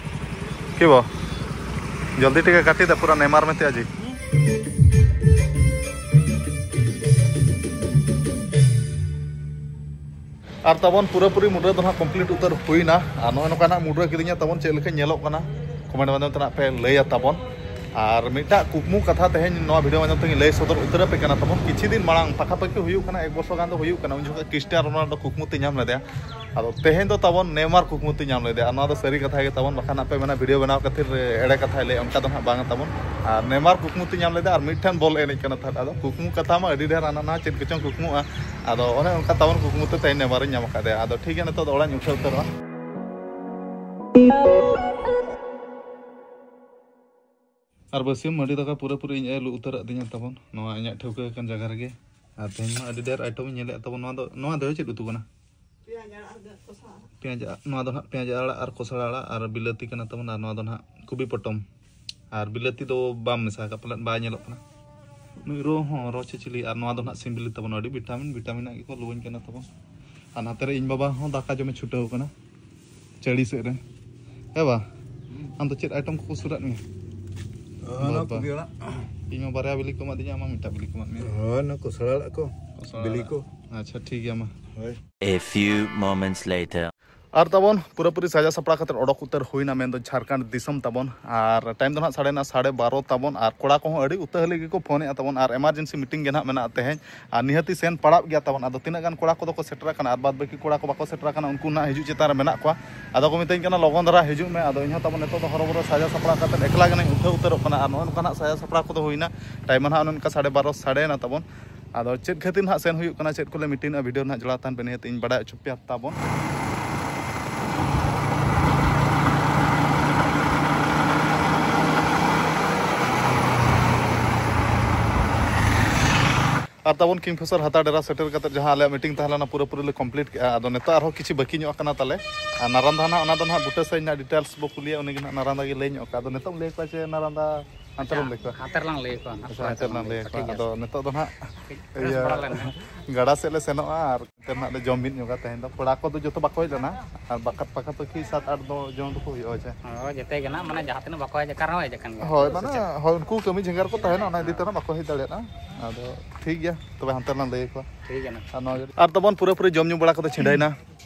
ᱠᱤ ᱵᱚ? ᱡᱚᱞᱫᱤ ᱴᱤᱠᱟ ᱠᱟᱴᱤ ᱫᱟ, ᱯᱩᱨᱟ ᱱᱮᱢᱟᱨ ᱢᱮ ᱛᱮ ᱟᱡᱤ᱾ ᱟᱨ ᱛᱟᱵᱚᱱ ᱯᱩᱨᱟᱹᱯᱩᱨᱤ ᱢᱩᱰᱨᱟᱹ ᱫᱚ ᱱᱟᱦᱟᱜ complete ᱩᱛᱟᱹᱨ ᱦᱩᱭᱱᱟ᱾ ᱟᱨ ᱱᱚᱜᱼᱚᱭ ᱱᱚᱝᱠᱟ ᱱᱟᱦᱟᱜ ᱢᱩᱰᱨᱟᱹ ᱠᱤᱫᱤᱧᱟ ᱛᱟᱵᱚᱱ, ᱪᱮᱫ ᱞᱮᱠᱟᱧ ᱧᱮᱞᱚᱜ ᱠᱟᱱᱟ comment ᱢᱟᱫᱽᱫᱷᱚᱢ ᱛᱮ ᱱᱟᱦᱟᱜ ᱯᱮ ᱞᱟᱹᱭᱟ ᱛᱟᱵᱚᱱ᱾ ᱟᱨ ᱢᱤᱫᱴᱟᱜ ᱠᱩᱠᱢᱩ ᱠᱟᱛᱷᱟ ᱛᱮᱦᱮᱧ ᱱᱚᱣᱟ video ᱢᱟᱫᱽᱫᱷᱚᱢ ᱛᱮᱧ ᱞᱟᱹᱭ ᱥᱚᱫᱚᱨ ᱩᱛᱟᱹᱨ ᱟᱯᱮ ᱠᱟᱱᱟ ᱛᱟᱵᱚᱱ᱾ ᱠᱤᱪᱷᱩ ᱫᱤᱱ ᱢᱟᱲᱟᱝ, ᱯᱟᱠᱟᱯᱟᱠᱤ ᱦᱩᱭᱩᱜ ᱠᱟᱱᱟ, ᱮᱠ ᱵᱚᱪᱷᱚᱨ ᱜᱟᱱ ᱫᱚ ᱦᱩᱭᱩᱜ ᱠᱟᱱᱟ, ᱩᱱ ᱡᱚᱠᱷᱚᱱ ᱠᱨᱤᱥᱴᱤᱭᱟᱱᱳ ᱨᱳᱱᱟᱞᱰᱳ ᱠᱩᱠᱢᱩ ᱛᱮᱧ ᱧᱟᱢ ᱞᱮᱫᱮᱭᱟ᱾ ᱟᱫᱚ ᱛᱮᱦᱮᱧ ᱫᱚ ᱛᱟᱵᱚᱱ ᱱᱮᱭᱢᱟᱨ ᱠᱩᱠᱢᱩ ᱛᱮᱧ ᱧᱟᱢ ᱞᱮᱫᱮᱭᱟ᱾ ᱟᱨ ᱱᱚᱣᱟ ᱫᱚ ᱥᱟᱹᱨᱤ ᱠᱟᱛᱷᱟ ᱜᱮ ᱛᱟᱵᱚᱱ, ᱵᱟᱠᱷᱟᱱ ᱦᱟᱸᱜ ᱯᱮ ᱢᱮᱱᱟ video ᱵᱮᱱᱟᱣ ᱠᱷᱟᱹᱛᱤᱨ ᱮᱲᱮ ᱠᱟᱛᱷᱟᱭ ᱞᱟᱹᱭᱟ, ᱚᱱᱠᱟ ᱫᱚ ᱱᱟᱦᱟᱜ ᱵᱟᱝᱟ ᱛᱟᱵᱚᱱ᱾ ᱟᱨ ᱱᱮᱭᱢᱟᱨ ᱠᱩᱠᱢᱩ ᱛᱮᱧ ᱧᱟᱢ ᱞᱮᱫᱮᱭᱟ ᱟᱨ ᱢᱤᱫᱴᱷᱮᱱ ᱵᱚᱞ ᱮᱱᱮᱡ ᱠᱟᱱᱟ ᱛᱟᱦᱮᱸᱫ᱾ ᱟᱫᱚ ᱠᱩᱠᱢᱩ ᱠᱟᱛᱷᱟ ᱢᱟ ᱟᱹᱰᱤ ᱰᱷᱮᱨ ᱦᱟᱱᱟ ᱱᱟᱣᱟ ᱪᱮᱫ ᱠᱚᱪᱚᱝ ᱠᱩᱠᱢᱩᱜᱼᱟ᱾ ᱟᱫᱚ ᱚᱱᱮ ᱚᱱᱠᱟ ᱛᱟᱵᱚᱱ ᱠᱩᱠᱢᱩ ᱛᱮ ᱛᱮᱦᱮᱧ ᱱᱮᱭᱢᱟᱨᱤᱧ ᱧᱟᱢ ᱟᱠᱟᱫᱮᱭᱟ᱾ ᱟᱫᱚ ᱴᱷᱤᱠ ᱜᱮᱭᱟ, ᱱᱤᱛᱚᱜ ᱫᱚ ᱚᱲᱟᱜ ᱤᱧ ᱩᱴᱷᱟᱹᱣ ᱩᱛᱟᱹᱨᱚᱜᱼᱟ᱾ ᱟᱨ ᱵᱟᱹᱥᱭᱟᱹᱢ ᱢᱟᱹᱰᱤ ᱫᱟᱠᱟ ᱯᱩᱨᱟᱹᱯᱩᱨᱤ ᱤᱧ ᱟᱭᱳ ᱞᱩ ᱩᱛᱟᱹᱨᱟᱜ ᱫᱤᱧᱟ ᱛᱟᱵᱚᱱ ᱱᱚᱣᱟ ᱤᱧᱟᱹᱜ ᱴᱷᱟᱹᱣᱠᱟᱹ ᱟᱠᱟᱱ ᱡᱟᱭᱜᱟ ᱨᱮᱜᱮ᱾ ᱟᱨ ᱛᱮᱦᱮᱧ ᱢᱟ ᱟᱹᱰᱤ ᱰᱷᱮᱨ item ᱤᱧ ᱧᱮᱞᱮᱫ ᱛᱟᱵᱚᱱ᱾ ᱱᱚᱣᱟ ᱫᱚ, ᱱᱚᱣᱟ ᱫᱚ ᱪᱮᱫ ᱩᱛᱩ ᱠᱟᱱᱟ? ᱯᱮᱸᱭᱟᱡᱽ ᱟᱲᱟᱜ, ᱱᱚᱣᱟ ᱫᱚ ᱱᱟᱦᱟᱜ ᱯᱮᱸᱭᱟᱡᱽ ᱟᱲᱟᱜ ᱟᱨ ᱠᱚᱥᱲᱟ ᱟᱲᱟᱜ ᱟᱨ ᱵᱤᱞᱟᱹᱛᱤ ᱠᱟᱱᱟ ᱛᱟᱵᱚᱱ᱾ ᱟᱨ ᱱᱚᱣᱟ ᱫᱚ ᱱᱟᱦᱟᱜ ᱠᱚᱵᱤ ᱯᱚᱴᱚᱢ᱾ ᱟᱨ ᱵᱤᱞᱟᱹᱛᱤ ᱫᱚ ᱵᱟᱢ ᱢᱮᱥᱟ ᱟᱠᱟᱫ ᱯᱟᱞᱮᱫ, ᱵᱟᱭ ᱧᱮᱞᱚᱜ ᱠᱟᱱᱟ᱾ ᱱᱩᱭ ᱨᱚ ᱦᱚᱸ ᱨᱚ ᱪᱮ ᱪᱤᱞᱤ, ᱟᱨ ᱱᱚᱣᱟ ᱫᱚ ᱱᱟᱦᱟᱜ ᱥᱤᱢ ᱵᱤᱞᱤ ᱛᱟᱵᱚᱱ, ᱟᱹᱰᱤ vitamin, vitamin ᱟᱜ ᱜᱮᱠᱚ ᱞᱩᱣᱟᱹᱧ ᱠᱟᱱᱟ ᱛᱟᱵᱚᱱ᱾ ᱟᱨ ᱱᱟᱛᱮ ᱨᱮ ᱤᱧ ᱵᱟᱵᱟ ᱦᱚᱸ ᱫᱟᱠᱟ ᱡᱚᱢᱮ ᱪᱷᱩᱴᱟᱹᱣ ᱠᱟᱱᱟ ᱪᱟᱹᱲᱤ ᱥᱮᱫ ᱨᱮ᱾ ᱦᱮᱸ ᱵᱟ? ᱟᱢ ᱫᱚ ᱪᱮᱫ item ᱠᱚᱠᱚ ᱥᱩᱨᱟᱫ ᱢᱮᱭᱟ? ᱚᱱᱟ ᱵᱟᱵᱟ᱾ ᱠᱚᱵᱤ ᱟᱲᱟᱜ᱾ ᱤᱧ ᱢᱟ ᱵᱟᱨᱭᱟ ᱵᱤᱞᱤ ᱠᱚ ᱮᱢᱟᱫᱤᱧᱟ, ᱟᱢ ᱢᱟ ᱢᱤᱫᱴᱟᱝ ᱵᱤᱞᱤ ᱠᱚ ᱮᱢᱟᱫ ᱢᱮᱭᱟ᱾ ᱦᱳᱭ, ᱚᱱᱟ ᱠᱚᱥᱲᱟ ᱟᱲᱟᱜ ᱠᱚ, ᱠᱚᱥᱲᱟ ᱵᱤᱞᱤ ᱟᱲᱟᱜ᱾ ᱠᱚ᱾ ᱟᱪᱪᱷᱟ, ᱴᱷᱤᱠ ᱜᱮᱭᱟ ᱢᱟ᱾ ᱦᱳᱭ᱾ A few moments later. ᱟᱨ ᱛᱟᱵᱚᱱ ᱯᱩᱨᱟᱹᱯᱩᱨᱤ ᱥᱟᱡᱟᱣ ᱥᱟᱯᱲᱟᱣ ᱠᱟᱛᱮ ᱚᱰᱚᱠ ᱩᱛᱟᱹᱨ ᱦᱩᱭᱱᱟ, ᱢᱮᱱᱫᱚ ᱡᱷᱟᱲᱠᱷᱚᱸᱰ ᱫᱤᱥᱚᱢ ᱛᱟᱵᱚᱱ᱾ ᱟᱨ ᱴᱟᱭᱤᱢ ᱫᱚ ᱱᱟᱦᱟᱜ ᱥᱟᱲᱮ ᱱᱟ ᱥᱟᱲᱮ ᱵᱟᱨᱚ ᱛᱟᱵᱚᱱ᱾ ᱟᱨ ᱠᱚᱲᱟ ᱠᱚᱦᱚᱸ ᱟᱹᱰᱤ ᱩᱛᱟᱹᱦᱟᱹᱞᱤ ᱜᱮᱠᱚ ᱯᱷᱳᱱᱮᱫᱼᱟ ᱛᱟᱵᱚᱱ, ᱟᱨ ᱮᱢᱟᱨᱡᱮᱱᱥᱤ ᱢᱤᱴᱤᱝ ᱜᱮ ᱱᱟᱦᱟᱜ ᱢᱮᱱᱟᱜᱼᱟ ᱛᱮᱦᱮᱧ, ᱟᱨ ᱱᱤᱦᱟᱹᱛᱤ ᱥᱮᱱ ᱯᱟᱲᱟᱜ ᱜᱮᱭᱟ ᱛᱟᱵᱚᱱ᱾ ᱟᱫᱚ ᱛᱤᱱᱟᱹᱜ ᱜᱟᱱ ᱠᱚᱲᱟ ᱠᱚᱫᱚ ᱠᱚ ᱥᱮᱴᱮᱨ ᱟᱠᱟᱱᱟ ᱟᱨ ᱵᱟᱫ ᱵᱟᱹᱠᱤ ᱠᱚᱲᱟ ᱠᱚ ᱵᱟᱠᱚ ᱥᱮᱴᱮᱨ ᱟᱠᱟᱱᱟ, ᱩᱱᱠᱩ ᱱᱟᱦᱟᱜ ᱦᱤᱡᱩᱜ ᱪᱮᱛᱟᱱ ᱨᱮ ᱢᱮᱱᱟᱜ ᱠᱚᱣᱟ᱾ ᱟᱫᱚ ᱠᱚ ᱢᱤᱛᱟᱹᱧ ᱠᱟᱱᱟ, "ᱞᱚᱜᱚᱱ ᱫᱷᱟᱨᱟ ᱦᱤᱡᱩᱜ ᱢᱮ᱾" ᱟᱫᱚ ᱤᱧᱦᱚᱸ ᱛᱟᱵᱚᱱ ᱱᱤᱛᱚᱜ ᱫᱚ ᱦᱚᱨᱚᱵᱚᱨᱚ ᱥᱟᱡᱟᱣ ᱥᱟᱯᱲᱟᱣ ᱠᱟᱛᱮ ᱮᱠᱞᱟ ᱜᱮ ᱱᱟᱦᱟᱜ ᱤᱧ ᱩᱴᱷᱟᱹᱣ ᱩᱛᱟᱹᱨᱚᱜ ᱠᱟᱱᱟ᱾ ᱟᱨ ᱱᱚᱜᱼᱚ ᱱᱚᱝᱠᱟ ᱱᱟᱦᱟᱜ ᱥᱟᱡᱟᱣ ᱥᱟᱯᱲᱟᱣ ᱠᱚᱫᱚ ᱦᱩᱭᱱᱟ᱾ ᱴᱟᱭᱤᱢ ᱢᱟ ᱱᱟᱦᱟᱜ ᱚᱱᱮ ᱚᱱᱠᱟ ᱥᱟᱲᱮ ᱵᱟᱨᱚ ᱥᱟᱲᱮᱭᱮᱱᱟ ᱛᱟᱵᱚᱱ᱾ ᱟᱫᱚ ᱪᱮᱫ ᱠᱷᱟᱹᱛᱤᱨ ᱱᱟᱦᱟᱜ ᱥᱮᱱ ᱦᱩᱭᱩᱜ ᱠᱟᱱᱟ, ᱪᱮᱫ ᱠᱚᱞᱮ ᱢᱤᱴᱤᱝᱟ, ᱵᱷᱤᱰᱤᱭᱳ ᱨᱮ ᱱᱟᱦᱟᱜ ᱡᱚᱲᱟᱣ ᱛᱟᱦᱮᱱ ᱯᱮ, ᱱᱤᱦᱟᱹᱛ ᱤᱧ ᱵᱟᱲᱟᱭ ᱦᱚᱪᱚ ᱯᱮᱭᱟ ᱛᱟᱵᱚᱱ᱾ ᱟᱨ ᱛᱟᱵᱚᱱ ᱠᱤᱝ ᱯᱷᱤᱥᱟᱨ ᱦᱟᱛᱟ ᱰᱮᱨᱟ ᱥᱮᱴᱮᱨ ᱠᱟᱛᱮ ᱡᱟᱦᱟᱸ ᱟᱞᱮᱭᱟᱜ ᱢᱤᱴᱤᱝ ᱛᱟᱦᱮᱸ ᱞᱮᱱᱟ, ᱯᱩᱨᱟᱹᱯᱩᱨᱤ ᱞᱮ ᱠᱚᱢᱯᱞᱤᱴ ᱠᱮᱜᱼᱟ᱾ ᱟᱫᱚ ᱱᱤᱛᱚᱜ ᱟᱨᱦᱚᱸ ᱠᱤᱪᱷᱩ ᱵᱟᱹᱠᱤ ᱧᱚᱜ ᱟᱠᱟᱱᱟ ᱛᱟᱞᱮ᱾ ᱟᱨ ᱱᱟᱨᱟᱱᱫᱟ ᱱᱟᱦᱟᱜ ᱚᱱᱟ ᱫᱚ ᱱᱟᱦᱟᱜ ᱵᱩᱴᱟᱹ ᱥᱟᱹᱭ ᱱᱟᱦᱟᱜ ᱰᱤᱴᱮᱞᱥ ᱵᱚ ᱠᱩᱞᱤᱭᱟ, ᱩᱱᱤ ᱜᱮ ᱱᱟᱦᱟᱜ ᱱᱟᱨᱟᱱᱫᱟ ᱜᱮ ᱞᱟᱹᱭ ᱧᱚᱜ ᱠᱟᱜᱼᱟ᱾ ᱟᱫᱚ ᱱᱤᱛᱚᱜ ᱮᱢ ᱞᱟᱹᱭ ᱟᱠᱚᱣᱟ ᱪᱮ ᱱᱟᱨᱟᱱᱫᱟ ᱦᱟᱱᱛᱮ ᱨᱮᱢ ᱞᱟᱹᱭ ᱠᱚᱣᱟ? ᱦᱟᱱᱛᱮ ᱨᱮᱞᱟᱝ ᱞᱟᱹᱭ ᱟᱠᱚᱣᱟ ᱱᱟᱦᱟᱜ, ᱟᱪᱪᱷᱟ, ᱦᱟᱱᱛᱮ ᱨᱮᱞᱟᱝ ᱞᱟᱹᱭ ᱟᱠᱚᱣᱟ᱾ ᱴᱷᱤᱠ ᱜᱮᱭᱟ᱾ ᱟᱫᱚ ᱱᱤᱛᱚᱜ ᱫᱚ ᱱᱟᱦᱟᱜ ᱠᱟᱹᱡ ᱯᱷᱨᱮᱥ ᱤᱭᱟᱹ ᱵᱟᱲᱟ ᱞᱮᱱ ᱜᱮ᱾ ᱜᱟᱰᱟ ᱥᱮᱫ ᱞᱮ ᱥᱮᱱᱚᱜᱼᱟ ᱟᱨ ᱚᱱᱛᱮ ᱱᱟᱦᱟᱜ ᱞᱮ ᱡᱚᱢ ᱢᱤᱫ ᱧᱚᱜᱟ ᱛᱮᱦᱮᱧ ᱫᱚ᱾ ᱠᱚᱲᱟ ᱠᱚᱫᱚ ᱡᱚᱛᱚ ᱵᱟᱠᱚ ᱦᱮᱡ ᱞᱮᱱᱟ, ᱟᱨ ᱵᱟᱠᱷᱟᱡ ᱯᱟᱠᱟ ᱯᱟᱠᱤ ᱥᱟᱛ ᱟᱴ ᱫᱚ ᱡᱚᱢ ᱫᱚᱠᱚ ᱦᱩᱭᱩᱜᱼᱟ, ᱦᱳᱭ ᱥᱮ? ᱦᱳᱭ, ᱡᱚᱛᱚ ᱜᱮ ᱱᱟᱦᱟᱜ, ᱢᱟᱱᱮ, ᱡᱟᱦᱟᱸ ᱛᱤᱱᱟᱹᱜ ᱵᱟᱠᱚ ᱦᱮᱡ ᱟᱠᱟᱱ ᱨᱮᱦᱚᱸ ᱦᱮᱡ ᱟᱠᱟᱱ ᱜᱮᱭᱟ᱾ ᱦᱳᱭ, ᱥᱮ ᱢᱟᱱᱮ, ᱪᱮᱫ? ᱦᱳᱭ, ᱩᱱᱠᱩ ᱠᱟᱹᱢᱤ ᱡᱷᱮᱸᱜᱟᱨ ᱠᱚ ᱛᱟᱦᱮᱱᱟ, ᱚᱱᱟ ᱤᱫᱤ ᱛᱮ ᱱᱟᱦᱟᱜ ᱵᱟᱠᱚ ᱦᱮᱡ ᱫᱟᱲᱮᱭᱟᱜᱼᱟ᱾ ᱟᱫᱚ ᱴᱷᱤᱠ ᱜᱮᱭᱟ, ᱛᱚᱵᱮ ᱦᱟᱱᱛᱮ ᱨᱮᱞᱟᱝ ᱞᱟᱹᱭ ᱟᱠᱚᱣᱟ᱾ ᱴᱷᱤᱠ ᱜᱮᱭᱟ ᱱᱟᱦᱟᱜ᱾ ᱟᱨ ᱱᱚᱣᱟ ᱜᱮ᱾ ᱟᱨ ᱛᱟᱵᱚᱱ ᱯᱩᱨᱟᱹᱯᱩᱨᱤ ᱡᱚᱢ ᱧᱩ ᱵᱟᱲᱟ ᱠᱚᱫᱚ ᱪᱷᱤᱰᱟᱹᱭᱮᱱᱟ᱾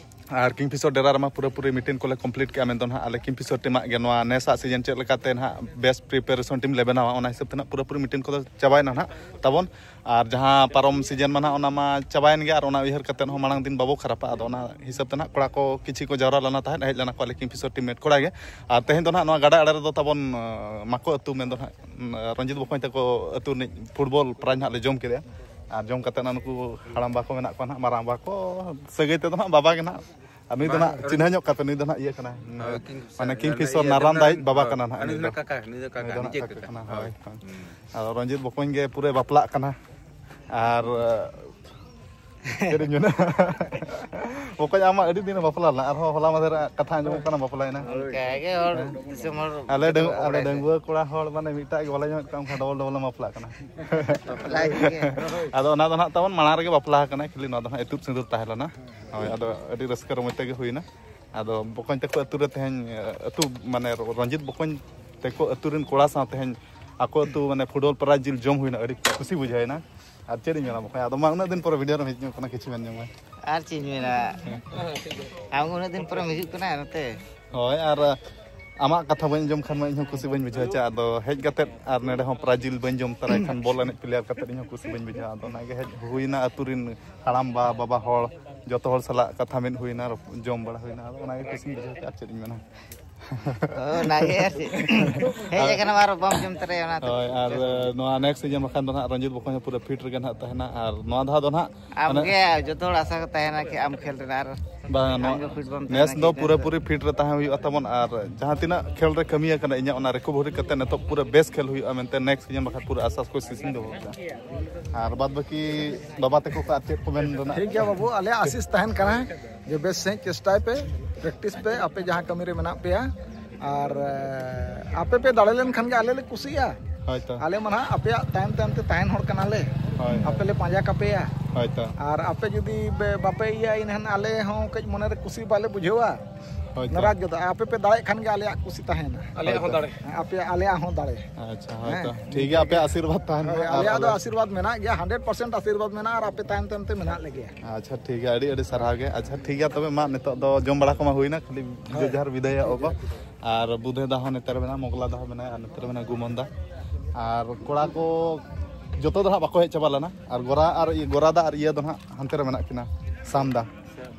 ᱟᱨ ᱠᱤᱝ ᱯᱷᱤᱥᱚᱨ ᱰᱮᱨᱟ ᱨᱮᱢᱟ ᱯᱩᱨᱟᱹᱯᱩᱨᱤ ᱢᱤᱴᱤᱝ ᱠᱚᱞᱮ ᱠᱚᱢᱯᱞᱤᱴ ᱠᱮᱜᱼᱟ᱾ ᱢᱮᱱᱫᱚ ᱱᱟᱦᱟᱜ ᱟᱞᱮ ᱠᱤᱝ ᱯᱷᱤᱥᱚᱨ ᱴᱤᱢᱟᱜ ᱜᱮ ᱱᱚᱣᱟ ᱱᱮᱥᱟᱜ ᱥᱤᱡᱮᱱ ᱪᱮᱫ ᱞᱮᱠᱟᱛᱮ ᱱᱟᱦᱟᱜ ᱵᱮᱥ ᱯᱨᱤᱯᱟᱨᱮᱥᱚᱱ ᱴᱤᱢ ᱞᱮ ᱵᱮᱱᱟᱣᱟ, ᱚᱱᱟ ᱦᱤᱥᱟᱹᱵ ᱛᱮ ᱱᱟᱦᱟᱜ ᱯᱩᱨᱟᱹᱯᱩᱨᱤ ᱢᱤᱴᱤᱝ ᱠᱚᱫᱚ ᱪᱟᱵᱟᱭᱮᱱᱟ ᱱᱟᱦᱟᱜ ᱛᱟᱵᱚᱱ᱾ ᱟᱨ ᱡᱟᱦᱟᱸ ᱯᱟᱨᱚᱢ ᱥᱤᱡᱮᱱ ᱢᱟ ᱱᱟᱦᱟᱜ, ᱚᱱᱟ ᱢᱟ ᱪᱟᱵᱟᱭᱮᱱ ᱜᱮᱭᱟ, ᱟᱨ ᱚᱱᱟ ᱩᱭᱦᱟᱹᱨ ᱠᱟᱛᱮᱫ ᱦᱚᱸ ᱢᱟᱲᱟᱝ ᱫᱤᱱ ᱵᱟᱵᱚ ᱠᱷᱟᱨᱟᱯᱟ᱾ ᱟᱫᱚ ᱚᱱᱟ ᱦᱤᱥᱟᱹᱵ ᱛᱮ ᱱᱟᱦᱟᱜ ᱠᱚᱲᱟ ᱠᱚ ᱠᱤᱪᱷᱤ ᱠᱚ ᱡᱟᱣᱨᱟ ᱞᱮᱱᱟ ᱛᱟᱦᱮᱸᱫ, ᱦᱮᱡ ᱞᱮᱱᱟ ᱠᱚ ᱟᱞᱮ ᱠᱤᱝ ᱯᱷᱤᱥᱚᱨ ᱴᱤᱢ ᱢᱮᱴ ᱠᱚᱲᱟ ᱜᱮ᱾ ᱟᱨ ᱛᱮᱦᱮᱧ ᱫᱚ ᱱᱟᱦᱟᱜ ᱱᱚᱣᱟ ᱜᱟᱰᱟ ᱟᱲᱮ ᱨᱮᱫᱚ ᱛᱟᱵᱚᱱ, ᱟᱸ, ᱢᱟᱠᱚ ᱟᱹᱛᱩ ᱢᱮᱱᱫᱚ ᱱᱟᱦᱟᱜ, ᱩᱸ, ᱨᱚᱧᱡᱤᱛ ᱵᱚᱠᱚᱧ ᱛᱟᱠᱚ ᱟᱹᱛᱩ ᱨᱤᱱᱤᱡ ᱯᱷᱩᱴᱵᱚᱞ ᱯᱨᱟᱭᱤᱡᱽ ᱱᱟᱦᱟᱜ ᱞᱮ ᱡᱚᱢ ᱠᱮᱫᱮᱭᱟ᱾ ᱟᱨ ᱡᱚᱢ ᱠᱟᱛᱮᱫ ᱱᱟᱦᱟᱜ ᱱᱩᱠᱩ ᱦᱟᱲᱟᱢ ᱵᱟ ᱠᱚ ᱢᱮᱱᱟᱜ ᱠᱚᱣᱟ ᱱᱟᱦᱟᱜ, ᱢᱟᱨᱟᱝ ᱵᱟ ᱠᱚ, ᱥᱟᱹᱜᱟᱹᱭ ᱛᱮᱫᱚ ᱱᱟᱦᱟᱜ ᱵᱟᱵᱟ ᱜᱮ ᱱᱟᱦᱟᱜ᱾ ᱟᱨ ᱱᱩᱭ ᱫᱚ ᱵᱟᱝ, ᱱᱟᱦᱟᱜ ᱪᱤᱱᱦᱟᱹ ᱧᱚᱜ ᱠᱟᱯᱮ, ᱱᱩᱭ ᱫᱚ ᱱᱟᱦᱟᱜ ᱤᱭᱟᱹ ᱠᱟᱱᱟᱭ, ᱦᱳᱭ, ᱠᱤᱝ ᱯᱷᱤᱥᱟᱨ, ᱢᱟᱱᱮ ᱠᱤᱝ ᱤᱭᱟᱹ ᱯᱷᱤᱥᱚᱨ ᱫᱚ ᱱᱟᱨᱟᱱ ᱫᱟ ᱟᱡ ᱵᱟᱵᱟ ᱦᱳᱭ, ᱠᱟᱱᱟ ᱱᱟᱦᱟᱜ ᱩᱱᱤ ᱱᱩᱭ ᱫᱚ᱾ ᱫᱚ᱾ ᱠᱟᱠᱟ, ᱱᱩᱭ ᱫᱚ ᱠᱟᱠᱟ, ᱱᱩᱭ ᱫᱚ ᱱᱤᱡᱮᱨ ᱱᱟᱦᱟᱜ ᱠᱟᱠᱟ᱾ ᱠᱟᱠᱟ ᱠᱟᱱᱟ, ᱦᱳᱭ, ᱦᱳᱭ᱾ ᱦᱳᱭ᱾ ᱦᱩᱸ᱾ ᱟᱫᱚ ᱨᱚᱧᱡᱤᱛ ᱵᱚᱠᱚᱧ ᱜᱮ ᱯᱩᱨᱟᱹᱭ ᱵᱟᱯᱞᱟᱜ ᱠᱟᱱᱟ᱾ ᱟᱨ, ᱪᱮᱫ ᱤᱧ ᱢᱮᱱᱟ? ᱵᱚᱠᱚᱧ ᱟᱢ ᱢᱟ ᱟᱹᱰᱤ ᱫᱤᱱ ᱮ ᱵᱟᱯᱞᱟ ᱞᱮᱱᱟ, ᱟᱨᱦᱚᱸ ᱦᱚᱞᱟ ᱢᱟᱫᱷᱮᱨ ᱟᱜ ᱠᱟᱛᱷᱟ ᱟᱸᱡᱚᱢᱚᱜ ᱠᱟᱱᱟ ᱵᱟᱯᱞᱟᱭᱮᱱᱟ᱾ ᱚᱱᱠᱟ ᱜᱮ ᱦᱚᱲ ᱦᱮᱸ᱾ ᱫᱤᱥᱚᱢ ᱦᱚᱲ ᱟᱞᱮ ᱰᱟᱹᱝ-, ᱟᱞᱮ ᱰᱟᱺᱜᱩᱣᱟᱹ ᱠᱚᱲᱟ ᱦᱚᱲ ᱢᱟᱱᱮ ᱢᱤᱫᱴᱟᱜ ᱜᱮ ᱵᱟᱞᱮ ᱧᱟᱢᱮᱫ ᱠᱚᱣᱟ, ᱚᱱᱠᱟ ᱰᱚᱵᱚᱞ ᱰᱚᱵᱚᱞ ᱮᱢ ᱵᱟᱯᱞᱟᱜ ᱠᱟᱱᱟ᱾ ᱵᱟᱯᱞᱟ ᱦᱩᱭᱩᱜ ᱜᱮᱭᱟ᱾ ᱟᱫᱚ ᱚᱱᱟ ᱫᱚ ᱱᱟᱦᱟᱜ ᱛᱟᱵᱚᱱ ᱢᱟᱲᱟᱝ ᱨᱮᱜᱮ ᱵᱟᱯᱞᱟ ᱟᱠᱟᱱᱟ, ᱠᱷᱟᱹᱞᱤ ᱱᱚᱣᱟ ᱫᱚ ᱱᱟᱦᱟᱜ ᱤᱛᱩᱫ ᱥᱤᱸᱫᱩᱨ ᱛᱟᱦᱮᱸ ᱞᱮᱱᱟ᱾ ᱦᱳᱭ, ᱟᱫᱚ ᱟᱹᱰᱤ ᱨᱟᱹᱥᱠᱟᱹ ᱨᱚᱢᱚᱡᱽ ᱛᱮᱜᱮ ᱦᱩᱭᱱᱟ᱾ ᱟᱫᱚ ᱵᱚᱠᱚᱧ ᱛᱟᱠᱚ ᱟᱹᱛᱩ ᱨᱮ ᱛᱮᱦᱮᱧ, ᱟᱹᱛᱩ ᱢᱟᱱᱮ ᱨᱚᱧᱡᱤᱛ ᱵᱚᱠᱚᱧ ᱛᱟᱠᱚ ᱟᱹᱛᱩ ᱨᱮᱱ ᱠᱚᱲᱟ ᱥᱟᱶ ᱛᱮᱦᱮᱧ ᱟᱠᱚ ᱟᱹᱛᱩ ᱢᱟᱱᱮ ᱯᱷᱩᱴᱵᱚᱞ ᱯᱨᱟᱭᱤᱡᱽ ᱡᱤᱞ ᱡᱚᱢ ᱦᱩᱭᱱᱟ, ᱟᱹᱰᱤ ᱠᱩᱥᱤ ᱵᱩᱡᱷᱟᱹᱣ ᱮᱱᱟ᱾ ᱟᱨ ᱪᱮᱫ ᱤᱧ ᱢᱮᱱᱟ ᱵᱚᱠᱚᱧ, ᱟᱫᱚ ᱢᱟ ᱩᱱᱟᱹᱜ ᱫᱤᱱ ᱯᱚᱨᱮ ᱵᱷᱤᱰᱤᱭᱳ ᱨᱮᱢ ᱦᱮᱡ ᱧᱚᱜ ᱠᱟᱱᱟ, ᱠᱤᱪᱷᱩ ᱢᱮᱱ ᱧᱚᱜ ᱢᱮ᱾ ᱟᱨ ᱪᱮᱫ ᱤᱧ ᱢᱮᱱᱟ, ᱟᱢ ᱩᱱᱟᱹᱜ ᱫᱤᱱ ᱯᱚᱨᱮᱢ ᱦᱤᱡᱩᱜ ᱠᱟᱱᱟ ᱱᱚᱛᱮ᱾ ᱦᱳᱭ, ᱟᱨ ᱟᱢᱟᱜ ᱠᱟᱛᱷᱟ ᱵᱟᱹᱧ ᱟᱸᱡᱚᱢ ᱠᱷᱟᱱ ᱢᱟ ᱤᱧᱦᱚᱸ ᱠᱩᱥᱤ ᱵᱟᱹᱧ ᱵᱩᱡᱷᱟᱹᱣᱟ᱾ ᱪᱮ ᱟᱫᱚ ᱦᱮᱡ ᱠᱟᱛᱮᱫ ᱟᱨ ᱱᱚᱰᱮ ᱦᱚᱸ ᱯᱨᱟᱭᱤᱡᱽ ᱡᱤᱞ ᱵᱟᱹᱧ ᱡᱚᱢ ᱛᱟᱨᱟᱭ ᱠᱷᱟᱱ, ᱵᱚᱞ ᱮᱱᱮᱡ ᱯᱞᱮᱭᱟᱨ ᱠᱟᱛᱮᱫ ᱤᱧᱦᱚᱸ ᱠᱩᱥᱤ ᱵᱟᱹᱧ ᱵᱩᱡᱷᱟᱹᱣᱟ᱾ ᱟᱫᱚ ᱚᱱᱟᱜᱮ ᱦᱮᱡ ᱦᱩᱭᱱᱟ, ᱟᱹᱛᱩ ᱨᱮᱱ ᱦᱟᱲᱟᱢ ᱵᱟ ᱵᱟᱵᱟ ᱦᱚᱲ ᱡᱚᱛᱚ ᱦᱚᱲ ᱥᱟᱞᱟᱜ ᱠᱟᱛᱷᱟ ᱢᱤᱫ ᱦᱩᱭᱱᱟ, ᱨᱚᱯ- ᱡᱚᱢ ᱵᱟᱲᱟ ᱦᱩᱭᱱᱟ᱾ ᱟᱫᱚ ᱚᱱᱟᱜᱮ ᱠᱩᱥᱤᱧ ᱵᱩᱡᱷᱟᱹᱣ ᱠᱮᱫᱟ, ᱟᱨ ᱪᱮᱫ ᱤᱧ ᱢᱮᱱᱟ᱾ ᱚᱱᱟᱜᱮ ᱟᱨ ᱪᱮᱫ᱾ ᱦᱮᱡ ᱟᱠᱟᱱᱟ ᱟᱨ ᱵᱟᱢ ᱡᱚᱢ ᱛᱟᱨᱟᱭᱟ ᱚᱱᱟ ᱛᱮ᱾ ᱦᱳᱭ, ᱟᱨ ᱱᱚᱣᱟ ᱱᱮᱠᱥᱴ ᱥᱤᱡᱚᱱ ᱵᱟᱠᱷᱟᱱ ᱫᱚ ᱱᱟᱦᱟᱜ ᱨᱚᱧᱡᱤᱛ ᱵᱚᱠᱚᱧ ᱦᱚᱸ ᱯᱩᱨᱟᱹ ᱯᱷᱤᱴ ᱨᱮᱜᱮ ᱱᱟᱦᱟᱜ ᱛᱟᱦᱮᱱᱟ᱾ ᱟᱨ ᱱᱚᱣᱟ ᱫᱷᱟᱣ ᱫᱚ ᱱᱟᱦᱟᱜ ᱟᱢᱜᱮ ᱡᱚᱛᱚ ᱦᱚᱲ ᱟᱥᱟ ᱠᱚ ᱛᱟᱦᱮᱱᱟ ᱠᱤ ᱟᱢ ᱠᱷᱮᱞ ᱨᱮᱱᱟᱜ, ᱟᱨ ᱵᱟᱝ, ᱱᱚᱣᱟ ᱟᱢᱜᱮ ᱯᱷᱤᱴ ᱵᱟᱢ ᱛᱟᱦᱮᱱᱟ ᱱᱮᱥ ᱫᱚ ᱠᱷᱮᱞ ᱯᱩᱨᱟᱹ ᱨᱮ᱾ ᱯᱩᱨᱤ ᱯᱷᱤᱴ ᱨᱮ ᱛᱟᱦᱮᱸ ᱦᱩᱭᱩᱜᱼᱟ ᱛᱟᱵᱚᱱ, ᱟᱨ ᱡᱟᱦᱟᱸ ᱛᱤᱱᱟᱹᱜ ᱠᱷᱮᱞ ᱨᱮ ᱠᱟᱹᱢᱤ ᱟᱠᱟᱱᱟ ᱤᱧᱟᱹᱜ, ᱚᱱᱟ ᱨᱤᱠᱚᱵᱷᱟᱨᱤ ᱠᱟᱛᱮ ᱱᱤᱛᱚᱜ ᱯᱩᱨᱟᱹ ᱵᱮᱥ ᱠᱷᱮᱞ ᱦᱩᱭᱩᱜᱼᱟ ᱢᱮᱱᱛᱮ ᱱᱮᱠᱥᱴ ᱥᱤᱡᱚᱱ ᱵᱟᱠᱷᱟᱱ ᱯᱩᱨᱟᱹ ᱟᱥᱟ ᱠᱚ ᱥᱤᱥᱤᱧ ᱫᱚᱦᱚ ᱠᱟᱜᱼᱟ᱾ ᱟᱨ ᱵᱟᱫ ᱵᱟᱹᱠᱤ ᱵᱟᱵᱟ ᱛᱟᱠᱚ ᱠᱚ ᱟᱨ ᱪᱮᱫ ᱠᱚ ᱢᱮᱱ ᱨᱮᱱᱟᱜ? ᱴᱷᱤᱠ ᱜᱮᱭᱟ ᱵᱟᱹᱵᱩ, ᱟᱞᱮᱭᱟᱜ ᱟᱥᱤᱥ ᱛᱟᱦᱮᱱ ᱠᱟᱱᱟ ᱡᱮ ᱵᱮᱥ ᱥᱟᱺᱦᱤᱡ ᱪᱮᱥᱴᱟᱭ ᱯᱮ, ᱯᱨᱮᱠᱴᱤᱥ ᱯᱮ, ᱟᱯᱮ ᱡᱟᱦᱟᱸ ᱠᱟᱹᱢᱤ ᱨᱮ ᱢᱮᱱᱟᱜ ᱯᱮᱭᱟ᱾ ᱟᱨ ᱮ, ᱟᱯᱮ ᱯᱮ ᱫᱟᱲᱮ ᱞᱮᱱᱠᱷᱟᱱ ᱜᱮ ᱟᱞᱮ ᱞᱮ ᱠᱩᱥᱤᱜᱼᱟ᱾ ᱦᱳᱭᱛᱚ᱾ ᱟᱞᱮ ᱢᱟ ᱱᱟᱦᱟᱜ ᱟᱯᱮᱭᱟᱜ ᱛᱟᱭᱚᱢ ᱛᱟᱭᱚᱢ ᱛᱮ ᱛᱟᱦᱮᱱ ᱦᱚᱲ ᱠᱟᱱᱟᱞᱮ᱾ ᱦᱳᱭ, ᱦᱳᱭ᱾ ᱟᱯᱮ ᱞᱮ ᱯᱟᱸᱡᱟ ᱠᱟᱯᱮᱭᱟ᱾ ᱦᱳᱭᱛᱚ᱾ ᱟᱨ ᱟᱯᱮ ᱡᱩᱫᱤ ᱵᱮ-, ᱵᱟᱯᱮ ᱤᱭᱟᱹᱭᱟ, ᱮᱱᱠᱷᱟᱱ ᱟᱞᱮ ᱦᱚᱸ ᱠᱟᱹᱡ ᱢᱚᱱᱮᱨᱮ ᱠᱩᱥᱤ ᱵᱟᱞᱮ ᱵᱩᱡᱷᱟᱹᱣᱟ᱾ ᱦᱳᱭᱛᱚ᱾ ᱱᱟᱨᱟᱡᱽ ᱜᱚᱫᱚᱜᱼᱟ᱾ ᱟᱯᱮ ᱯᱮ ᱫᱟᱲᱮᱭᱟᱜ ᱠᱷᱟᱱ ᱜᱮ ᱟᱞᱮᱭᱟᱜ ᱠᱩᱥᱤ ᱛᱟᱦᱮᱱᱟ᱾ ᱟᱞᱮᱭᱟᱜ ᱦᱚᱸ ᱦᱳᱭᱛᱚ᱾ ᱫᱟᱲᱮ᱾ ᱟᱯᱮᱭᱟᱜ, ᱟᱞᱮᱭᱟᱜ ᱦᱚᱸ ᱫᱟᱲᱮ᱾ ᱟᱪᱪᱷᱟ, ᱦᱳᱭᱛᱚ᱾ ᱦᱮᱸ, ᱴᱷᱤᱠ ᱜᱮᱭᱟ, ᱟᱯᱮᱭᱟᱜ ᱟᱥᱤᱨᱵᱟᱫᱽ ᱛᱟᱦᱮᱱ ᱦᱳᱭ, ᱢᱟ, ᱟᱨ ᱟᱞᱮᱭᱟᱜ ᱫᱚ ᱟᱞᱮ ᱟᱥᱤᱨᱵᱟᱫᱽ ᱢᱮᱱᱟᱜ ᱜᱮᱭᱟ, ᱦᱟᱱᱰᱨᱮᱰ ᱯᱟᱨᱥᱮᱱᱴ ᱟᱥᱤᱨᱵᱟᱫᱽ ᱢᱮᱱᱟᱜᱼᱟ, ᱟᱨ ᱟᱯᱮ ᱛᱟᱭᱚᱢ ᱛᱟᱭᱚᱢ ᱛᱮ ᱢᱮᱱᱟᱜ ᱞᱮᱜᱮᱭᱟ᱾ ᱟᱪᱪᱷᱟ, ᱴᱷᱤᱠ ᱜᱮᱭᱟ, ᱟᱹᱰᱤ ᱟᱹᱰᱤ ᱥᱟᱨᱦᱟᱣ ᱜᱮ᱾ ᱟᱪᱪᱷᱟ, ᱴᱷᱤᱠ ᱜᱮᱭᱟ, ᱛᱚᱵᱮ ᱢᱟ, ᱱᱤᱛᱚᱜ ᱫᱚ ᱡᱚᱢ ᱵᱟᱲᱟ ᱠᱚᱢᱟ ᱦᱩᱭᱱᱟ, ᱠᱷᱟᱹᱞᱤ ᱦᱳᱭ᱾ ᱡᱮ ᱡᱟᱦᱟᱨ ᱵᱤᱫᱟᱹᱭᱚᱜ ᱟᱵᱚ᱾ ᱟᱨ ᱵᱩᱫᱷᱮ ᱫᱟ ᱦᱚᱸ ᱱᱚᱛᱮ ᱨᱮ ᱢᱮᱱᱟᱭᱟ, ᱢᱚᱜᱽᱞᱟ ᱫᱟ ᱦᱚᱸ ᱢᱮᱱᱟᱭᱟ, ᱟᱨ ᱱᱚᱛᱮ ᱨᱮ ᱢᱮᱱᱟᱭᱟ ᱜᱩᱢᱚᱱ ᱫᱟ᱾ ᱟᱨ ᱠᱚᱲᱟ ᱠᱚ ᱡᱚᱛᱚ ᱫᱚ ᱦᱟᱸᱜ ᱵᱟᱠᱚ ᱦᱮᱡ ᱪᱟᱵᱟ ᱞᱮᱱᱟ, ᱟᱨ ᱜᱚᱨᱟ ᱟᱨ ᱤᱭᱟᱹ, ᱜᱚᱨᱟ ᱫᱟ ᱟᱨ ᱤᱭᱟᱹ ᱫᱚ ᱦᱟᱸᱜ ᱦᱟᱱᱛᱮ ᱨᱮ ᱢᱮᱱᱟᱜ ᱠᱤᱱᱟ, ᱥᱟᱢ ᱫᱟ᱾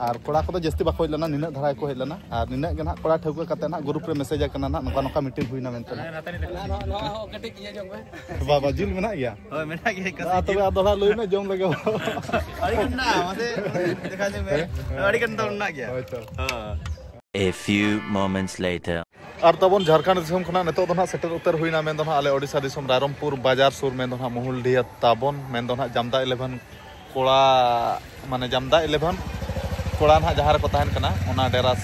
ᱟᱨ ᱠᱚᱲᱟ ᱠᱚᱫᱚ ᱡᱟᱹᱥᱛᱤ ᱵᱟᱠᱚ ᱦᱮᱡ ᱞᱮᱱᱟ, ᱱᱤᱱᱟᱹᱜ ᱫᱷᱟᱨᱟ ᱜᱮᱠᱚ ᱦᱮᱡ ᱞᱮᱱᱟ᱾ ᱟᱨ ᱱᱤᱱᱟᱹᱜ ᱜᱮ ᱱᱟᱦᱟᱜ ᱠᱚᱲᱟ ᱴᱷᱟᱹᱣᱠᱟᱹ ᱠᱟᱛᱮ ᱱᱟᱦᱟᱜ ᱜᱨᱩᱯ ᱨᱮ ᱢᱮᱥᱮᱡᱽ ᱟᱠᱟᱱᱟ ᱱᱟᱦᱟᱜ, ᱱᱚᱝᱠᱟ ᱱᱚᱝᱠᱟ ᱢᱤᱴᱤᱝ ᱦᱩᱭᱱᱟ ᱢᱮᱱᱛᱮ ᱱᱟᱦᱟᱜ᱾ ᱱᱚᱣᱟ ᱦᱚᱸ ᱠᱟᱹᱴᱤᱡ ᱤᱭᱟᱹ ᱧᱚᱜ ᱢᱮ᱾ ᱵᱟᱵᱟ, ᱡᱤᱞ ᱢᱮᱱᱟᱜ ᱜᱮᱭᱟ? ᱦᱳᱭ, ᱢᱮᱱᱟᱜ ᱜᱮᱭᱟ, ᱮᱠᱟᱞ ᱟᱨ ᱛᱚᱵᱮ ᱡᱤᱞ᱾ ᱟᱫᱚ ᱦᱟᱸᱜ ᱞᱟᱹᱭ ᱢᱮ, ᱡᱚᱢ ᱞᱮᱜᱮ ᱵᱚ᱾ ᱟᱹᱰᱤ ᱜᱟᱱ ᱢᱮᱱᱟᱜᱼᱟ, ᱢᱟᱥᱮ ᱫᱮᱠᱷᱟ ᱧᱚᱜ ᱢᱮ᱾ ᱦᱮᱸ? ᱟᱹᱰᱤ ᱜᱟᱱ ᱫᱚ ᱢᱮᱱᱟᱜ ᱜᱮᱭᱟ᱾ ᱦᱳᱭ ᱛᱚ᱾ ᱦᱳᱭ᱾ A few moments later. ᱟᱨ ᱛᱟᱵᱚᱱ ᱡᱷᱟᱲᱠᱷᱚᱸᱰ ᱫᱤᱥᱚᱢ ᱠᱷᱚᱱᱟᱜ ᱱᱤᱛᱚᱜ ᱫᱚ ᱱᱟᱦᱟᱜ ᱥᱮᱴᱮᱨ ᱩᱛᱟᱹᱨ ᱦᱩᱭᱱᱟ, ᱢᱮᱱᱫᱚ ᱱᱟᱦᱟᱜ ᱟᱞᱮ ᱳᱰᱤᱥᱟ ᱫᱤᱥᱚᱢ ᱨᱟᱭᱨᱚᱝᱯᱩᱨ ᱵᱟᱡᱟᱨ ᱥᱩᱨ, ᱢᱮᱱᱫᱚ ᱱᱟᱦᱟᱜ ᱢᱩᱦᱩᱞᱰᱤᱦᱟ ᱛᱟᱵᱚᱱ, ᱢᱮᱱᱫᱚ ᱱᱟᱦᱟᱜ ᱡᱟᱢᱫᱟ ᱤᱞᱮᱵᱷᱮᱱ ᱠᱚᱲᱟ, ᱢᱟᱱᱮ ᱡᱟᱢᱫᱟ ᱤᱞᱮᱵᱷᱮᱱ ᱠᱚᱲᱟ ᱱᱟᱦᱟᱜ ᱡᱟᱦᱟᱸ ᱨᱮᱠᱚ ᱛᱟᱦᱮᱱ ᱠᱟᱱᱟ, ᱚᱱᱟ ᱰᱮᱨᱟ,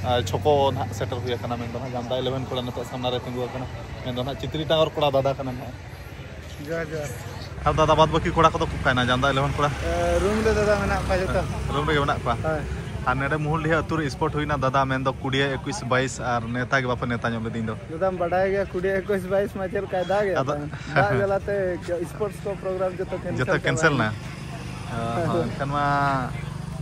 ᱟᱨ ᱪᱷᱚᱠᱚ ᱱᱟᱦᱟᱜ ᱥᱮᱴᱮᱨ ᱦᱩᱭ ᱟᱠᱟᱱᱟ᱾ ᱢᱮᱱᱫᱚ ᱱᱟᱦᱟᱜ ᱡᱟᱢᱫᱟ ᱤᱞᱮᱵᱷᱮᱱ ᱠᱚᱲᱟ ᱱᱤᱛᱚᱜ ᱥᱟᱢᱱᱟ ᱨᱮ ᱛᱤᱸᱜᱩ ᱟᱠᱟᱱᱟ, ᱢᱮᱱᱫᱚ ᱱᱟᱦᱟᱜ ᱪᱤᱛᱨᱤ ᱴᱟᱣᱟᱨ ᱠᱚᱲᱟ ᱫᱟᱫᱟ ᱠᱟᱱᱟ ᱱᱟᱦᱟᱜ᱾ ᱡᱚᱦᱟᱨ, ᱡᱚᱦᱟᱨ᱾ ᱟᱨ ᱫᱟᱫᱟ, ᱵᱟᱫ ᱵᱟᱹᱠᱤ ᱠᱚᱲᱟ ᱠᱚᱫᱚ ᱠᱚ ᱚᱠᱟᱭᱮᱱᱟ, ᱡᱟᱢᱫᱟ ᱤᱞᱮᱵᱷᱮᱱ ᱠᱚᱲᱟ? ᱮ, ᱨᱩᱢ ᱨᱮ ᱫᱟᱫᱟ ᱢᱮᱱᱟᱜ ᱠᱚᱣᱟ ᱡᱚᱛᱚ᱾ ᱨᱩᱢ ᱨᱮᱜᱮ ᱢᱮᱱᱟᱜ ᱠᱚᱣᱟ? ᱦᱳᱭ᱾ ᱟᱨ ᱱᱚᱰᱮ ᱢᱩᱦᱩᱞᱰᱤᱦᱟ ᱟᱹᱛᱩ ᱨᱮ ᱥᱯᱳᱨᱴ ᱦᱩᱭᱱᱟ ᱫᱟᱫᱟ, ᱢᱮᱱᱫᱚ ᱠᱩᱲᱤᱭᱟ ᱮᱠᱩᱥ ᱵᱟᱭᱤᱥ, ᱟᱨ ᱱᱮᱣᱛᱟ ᱜᱮ ᱵᱟᱯᱮ ᱱᱮᱣᱛᱟ ᱧᱚᱜ ᱞᱤᱫᱤᱧ ᱫᱚ᱾ ᱫᱟᱫᱟᱢ ᱵᱟᱰᱟᱭ ᱜᱮᱭᱟ, ᱠᱩᱲᱤᱭᱟ ᱮᱠᱩᱥ ᱵᱟᱭᱤᱥ ᱢᱟ ᱪᱮᱫ ᱞᱮᱠᱟᱭ ᱫᱟᱜ ᱮᱫ ᱟᱫᱚ ᱛᱟᱦᱮᱸᱫ᱾ ᱫᱟᱜ ᱡᱟᱞᱟᱛᱮ ᱥᱯᱳᱨᱴᱥ ᱠᱚ ᱯᱨᱳᱜᱨᱟᱢ ᱡᱚᱛᱚ ᱠᱮᱱᱥᱮᱞ ᱡᱚᱛᱚ ᱠᱮᱱᱥᱮᱞ ᱪᱟᱵᱟᱭᱮᱱᱟ᱾ ᱱᱟ᱾ ᱚ, ᱦᱳᱭ, ᱮᱱᱠᱷᱟᱱ ᱢᱟ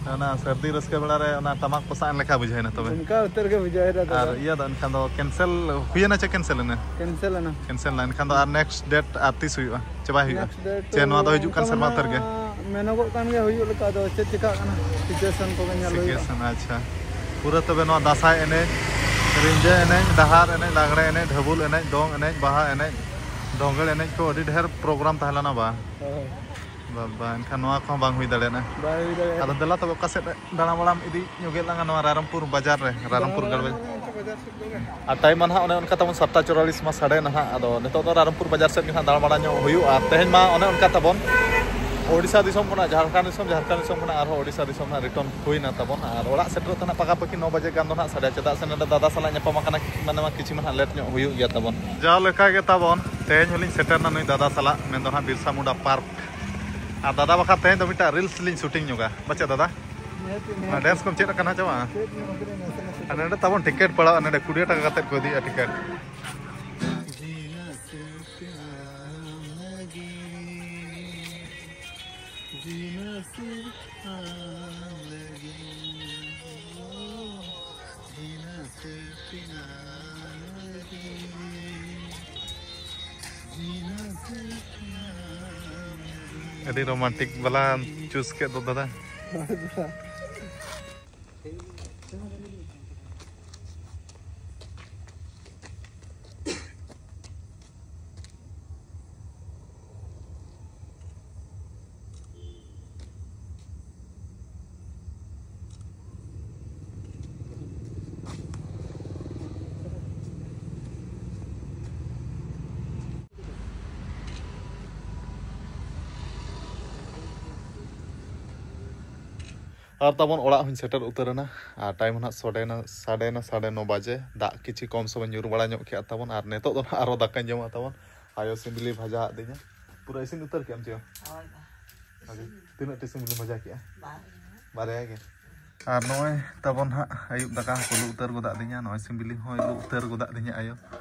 ᱚᱱᱟ ᱥᱟᱹᱨᱫᱤ ᱨᱟᱹᱥᱠᱟᱹ ᱵᱮᱲᱟ ᱨᱮ ᱚᱱᱟ ᱴᱟᱢᱟᱠ ᱠᱚ ᱥᱟᱜ ᱮᱱ ᱞᱮᱠᱟ ᱵᱩᱡᱷᱟᱹᱣ ᱮᱱᱟ ᱛᱚᱵᱮ᱾ ᱚᱱᱠᱟ ᱩᱛᱟᱹᱨ ᱜᱮ ᱵᱩᱡᱷᱟᱹᱣ ᱮᱱᱟ ᱟᱨ ᱫᱟᱫᱟ᱾ ᱤᱭᱟᱹ ᱫᱚ ᱮᱱᱠᱷᱟᱱ ᱫᱚ ᱠᱮᱱᱥᱮᱞ ᱦᱩᱭᱮᱱᱟ ᱪᱮ ᱠᱮᱱᱥᱮᱞ ᱮᱱᱟ? ᱠᱮᱱᱥᱮᱞ ᱮᱱᱟ᱾ ᱠᱮᱱᱥᱮᱞ ᱮᱱᱟ᱾ ᱮᱱᱠᱷᱟᱱ ᱫᱚ ᱟᱨ ᱱᱮᱠᱥᱴ ᱰᱮᱴ ᱟᱨ ᱛᱤᱥ ᱦᱩᱭᱩᱜᱼᱟ ᱪᱮ ᱵᱟᱭ ᱦᱩᱭᱩᱜᱼᱟ? ᱱᱮᱠᱥᱴ ᱰᱮᱴ ᱪᱮ ᱱᱚᱣᱟ ᱫᱚ ᱦᱤᱡᱩᱜ ᱠᱟᱱ ᱚᱱᱠᱟ ᱥᱮᱨᱢᱟ ᱢᱟ ᱩᱛᱟᱹᱨ ᱜᱮ? ᱢᱮᱱᱚᱜᱚᱜ ᱠᱟᱱ ᱜᱮ ᱦᱩᱭᱩᱜ ᱞᱮᱠᱟ, ᱟᱫᱚ ᱪᱮᱫ ᱪᱮᱠᱟᱜ ᱠᱟᱱᱟ ᱥᱤᱪᱩᱭᱮᱥᱚᱱ ᱠᱚᱜᱮ ᱧᱮᱞ ᱦᱩᱭᱩᱜᱼᱟ᱾ ᱥᱤᱪᱩᱭᱮᱥᱚᱱ, ᱟᱪᱪᱷᱟ᱾ ᱯᱩᱨᱟᱹ ᱛᱚᱵᱮ ᱱᱚᱣᱟ ᱫᱟᱸᱥᱟᱭ ᱮᱱᱮᱡ, ᱨᱤᱸᱡᱟᱹ ᱮᱱᱮᱡ, ᱰᱟᱦᱟᱨ ᱮᱱᱮᱡ, ᱞᱟᱜᱽᱲᱮ ᱮᱱᱮᱡ, ᱰᱷᱟᱹᱵᱩᱞ ᱮᱱᱮᱡ, ᱫᱚᱝ ᱮᱱᱮᱡ, ᱵᱟᱦᱟ ᱮᱱᱮᱡ, ᱰᱚᱸᱜᱮᱲ ᱮᱱᱮᱡ ᱠᱚ ᱟᱹᱰᱤ ᱰᱷᱮᱨ ᱯᱨᱳᱜᱨᱟᱢ ᱛᱟᱦᱮᱸ ᱞᱮᱱᱟ ᱵᱟ? ᱦᱳᱭ᱾ ᱵᱟᱵᱟ, ᱮᱱᱠᱷᱟᱱ ᱱᱚᱣᱟ ᱠᱚᱦᱚᱸ ᱵᱟᱝ ᱦᱩᱭ ᱫᱟᱲᱮᱭᱟᱜᱼᱟ᱾ ᱵᱟᱭ ᱦᱩᱭ ᱫᱟᱲᱮᱭᱟᱜᱼᱟ᱾ ᱟᱫᱚ ᱫᱮᱞᱟ ᱛᱚᱵᱮ ᱚᱠᱟ ᱥᱮᱫ ᱫᱟᱬᱟ ᱵᱟᱲᱟᱢ ᱤᱫᱤ ᱧᱚᱜᱮᱫ ᱞᱟᱝᱟ ᱱᱚᱣᱟ ᱨᱟᱭᱨᱚᱝᱯᱩᱨ ᱵᱟᱡᱟᱨ ᱨᱮ, ᱨᱟᱭᱨᱚᱝᱯᱩᱨ ᱜᱟᱲ ᱵᱟᱡᱟᱨ᱾ ᱟᱨ ᱴᱟᱭᱤᱢ ᱢᱟ ᱱᱟᱦᱟᱜ ᱚᱱᱮ ᱚᱱᱠᱟ ᱛᱟᱵᱚᱱ ᱥᱟᱛᱴᱟ ᱪᱚᱣᱣᱟᱞᱤᱥ ᱢᱟ ᱥᱟᱰᱮ ᱱᱟᱦᱟᱜ᱾ ᱟᱫᱚ ᱱᱤᱛᱚᱜ ᱫᱚ ᱨᱟᱭᱨᱚᱝᱯᱩᱨ ᱵᱟᱡᱟᱨ ᱥᱮᱫ ᱜᱮ ᱱᱟᱦᱟᱜ ᱫᱟᱬᱟ ᱵᱟᱲᱟ ᱧᱚᱜ ᱦᱩᱭᱩᱜᱼᱟ᱾ ᱛᱮᱦᱮᱧ ᱢᱟ ᱚᱱᱮ ᱚᱱᱠᱟ ᱛᱟᱵᱚᱱ ᱳᱰᱤᱥᱟ ᱫᱤᱥᱚᱢ ᱠᱷᱚᱱᱟᱜ ᱡᱷᱟᱲᱠᱷᱚᱸᱰ ᱫᱤᱥᱚᱢ, ᱡᱷᱟᱨᱠᱷᱚᱸᱰ ᱫᱤᱥᱚᱢ ᱠᱷᱚᱱᱟᱜ ᱟᱨᱦᱚᱸ ᱳᱰᱤᱥᱟ ᱫᱤᱥᱚᱢ ᱱᱟᱦᱟᱜ ᱨᱤᱴᱟᱨᱱ ᱦᱩᱭᱱᱟ ᱛᱟᱵᱚᱱ᱾ ᱟᱨ ᱚᱲᱟᱜ ᱥᱮᱴᱮᱨᱚᱜ ᱛᱮ ᱱᱟᱦᱟᱜ ᱯᱟᱠᱟᱯᱟᱠᱤ ᱱᱚ ᱵᱟᱡᱮ ᱜᱟᱱ ᱫᱚ ᱱᱟᱦᱟᱜ ᱥᱟᱰᱮᱭᱟ᱾ ᱪᱮᱫᱟᱜ ᱥᱮ ᱱᱚᱰᱮ ᱫᱟᱫᱟ ᱥᱟᱞᱟᱜ ᱧᱟᱯᱟᱢ ᱟᱠᱟᱱᱟ, ᱢᱟᱱᱮ ᱢᱟ ᱠᱤᱪᱷᱩ ᱢᱟ ᱱᱟᱦᱟᱜ ᱞᱮᱴ ᱧᱚᱜ ᱦᱩᱭᱩᱜ ᱜᱮᱭᱟ ᱛᱟᱵᱚᱱ᱾ ᱡᱟᱣ ᱞᱮᱠᱟ ᱜᱮ ᱛᱟᱵᱚᱱ ᱛᱮᱦᱮᱧ ᱦᱚᱸᱞᱤᱧ ᱥᱮᱴᱮᱨᱱᱟ ᱱᱩᱭ ᱫᱟᱫᱟ ᱥᱟᱞᱟᱜ, ᱢᱮᱱᱫᱚ ᱱᱟᱦᱟᱜ ᱵᱤᱨᱥᱟ ᱢᱩᱱᱰᱟ ᱯᱟᱨᱠ᱾ ᱟᱨ ᱫᱟᱫᱟ ᱵᱟᱠᱷᱨᱟ ᱛᱮᱦᱮᱧ ᱫᱚ ᱢᱤᱫᱴᱟᱝ ᱨᱤᱞᱥ ᱞᱤᱧ ᱥᱩᱴᱤᱝ ᱧᱚᱜᱟ᱾ ᱵᱟᱪᱮ ᱫᱟᱫᱟ? ᱱᱤᱦᱟᱹᱛᱤ, ᱚᱱᱟ ᱱᱤᱦᱟᱹᱛᱤ᱾ ᱰᱮᱱᱥ ᱠᱚᱢ ᱪᱮᱫ ᱟᱠᱟᱱᱟ ᱪᱮ ᱵᱟᱝ? ᱪᱮᱫ ᱧᱚᱜ ᱠᱟᱹᱫᱟᱹᱧ ᱱᱟᱥᱮ ᱱᱟᱥᱮ᱾ ᱟᱨ ᱱᱚᱰᱮ ᱛᱟᱵᱚᱱ ᱴᱤᱠᱤᱴ ᱯᱟᱲᱟᱜᱼᱟ, ᱱᱚᱰᱮ ᱠᱩᱲᱤ ᱴᱟᱠᱟ ᱠᱟᱛᱮᱫ ᱠᱚ ᱤᱫᱤᱭᱮᱫᱼᱟ ᱴᱤᱠᱤᱴ᱾ ᱟᱹᱰᱤ ᱨᱳᱢᱟᱱᱴᱤᱠ ᱵᱟᱞᱟ ᱪᱩᱡᱽ ᱠᱮᱫ ᱫᱚ ᱫᱟᱫᱟ᱾ ᱟᱨ ᱛᱟᱵᱚᱱ ᱚᱲᱟᱜ ᱦᱚᱸᱧ ᱥᱮᱴᱮᱨ ᱩᱛᱟᱹᱨ ᱮᱱᱟ᱾ ᱟᱨ ᱴᱟᱭᱤᱢ ᱦᱚᱸ ᱱᱟᱦᱟᱜ ᱥᱟᱰᱮ ᱱᱟ, ᱥᱟᱰᱮ ᱱᱟ ᱥᱟᱰᱮ ᱱᱚ ᱵᱟᱡᱮ᱾ ᱫᱟᱜ ᱠᱤᱪᱷᱤ ᱠᱚᱢ ᱥᱚᱢᱚᱭ ᱧᱩᱨ ᱵᱟᱲᱟ ᱧᱚᱜ ᱠᱮᱜᱼᱟ ᱛᱟᱵᱚᱱ᱾ ᱟᱨ ᱱᱤᱛᱚᱜ ᱫᱚ ᱱᱟᱦᱟᱜ ᱟᱨᱦᱚᱸ ᱫᱟᱠᱟᱧ ᱡᱚᱢᱟ ᱛᱟᱵᱚᱱ᱾ ᱟᱭᱳ ᱥᱤᱢ ᱵᱤᱞᱤ ᱵᱷᱟᱡᱟ ᱟᱫ ᱫᱤᱧᱟ᱾ ᱯᱩᱨᱟᱹ ᱤᱥᱤᱱ ᱩᱛᱟᱹᱨ ᱠᱮᱜᱼᱟᱢ ᱪᱮ? ᱦᱳᱭ᱾ ᱟᱹᱰᱤ, ᱛᱤᱱᱟᱹᱜ ᱴᱤ ᱥᱤᱢ ᱵᱤᱞᱤ ᱵᱷᱟᱡᱟ ᱠᱮᱜᱼᱟ? ᱵᱟᱨᱭᱟ᱾ ᱵᱟᱨᱭᱟ ᱜᱮ᱾ ᱟᱨ ᱱᱚᱜᱼᱚᱭ ᱛᱟᱵᱚᱱ ᱦᱟᱸᱜ ᱟᱹᱭᱩᱵ ᱫᱟᱠᱟ ᱦᱚᱸᱠᱚ ᱞᱩ ᱩᱛᱟᱹᱨ ᱜᱚᱫᱟᱜ ᱫᱤᱧᱟ᱾ ᱱᱚᱜᱼᱚᱭ ᱥᱤᱢ ᱵᱤᱞᱤ ᱦᱚᱸᱭ ᱞᱩ ᱩᱛᱟᱹᱨ ᱜᱚᱫᱟᱜ ᱫᱤᱧᱟ ᱟᱭᱳ᱾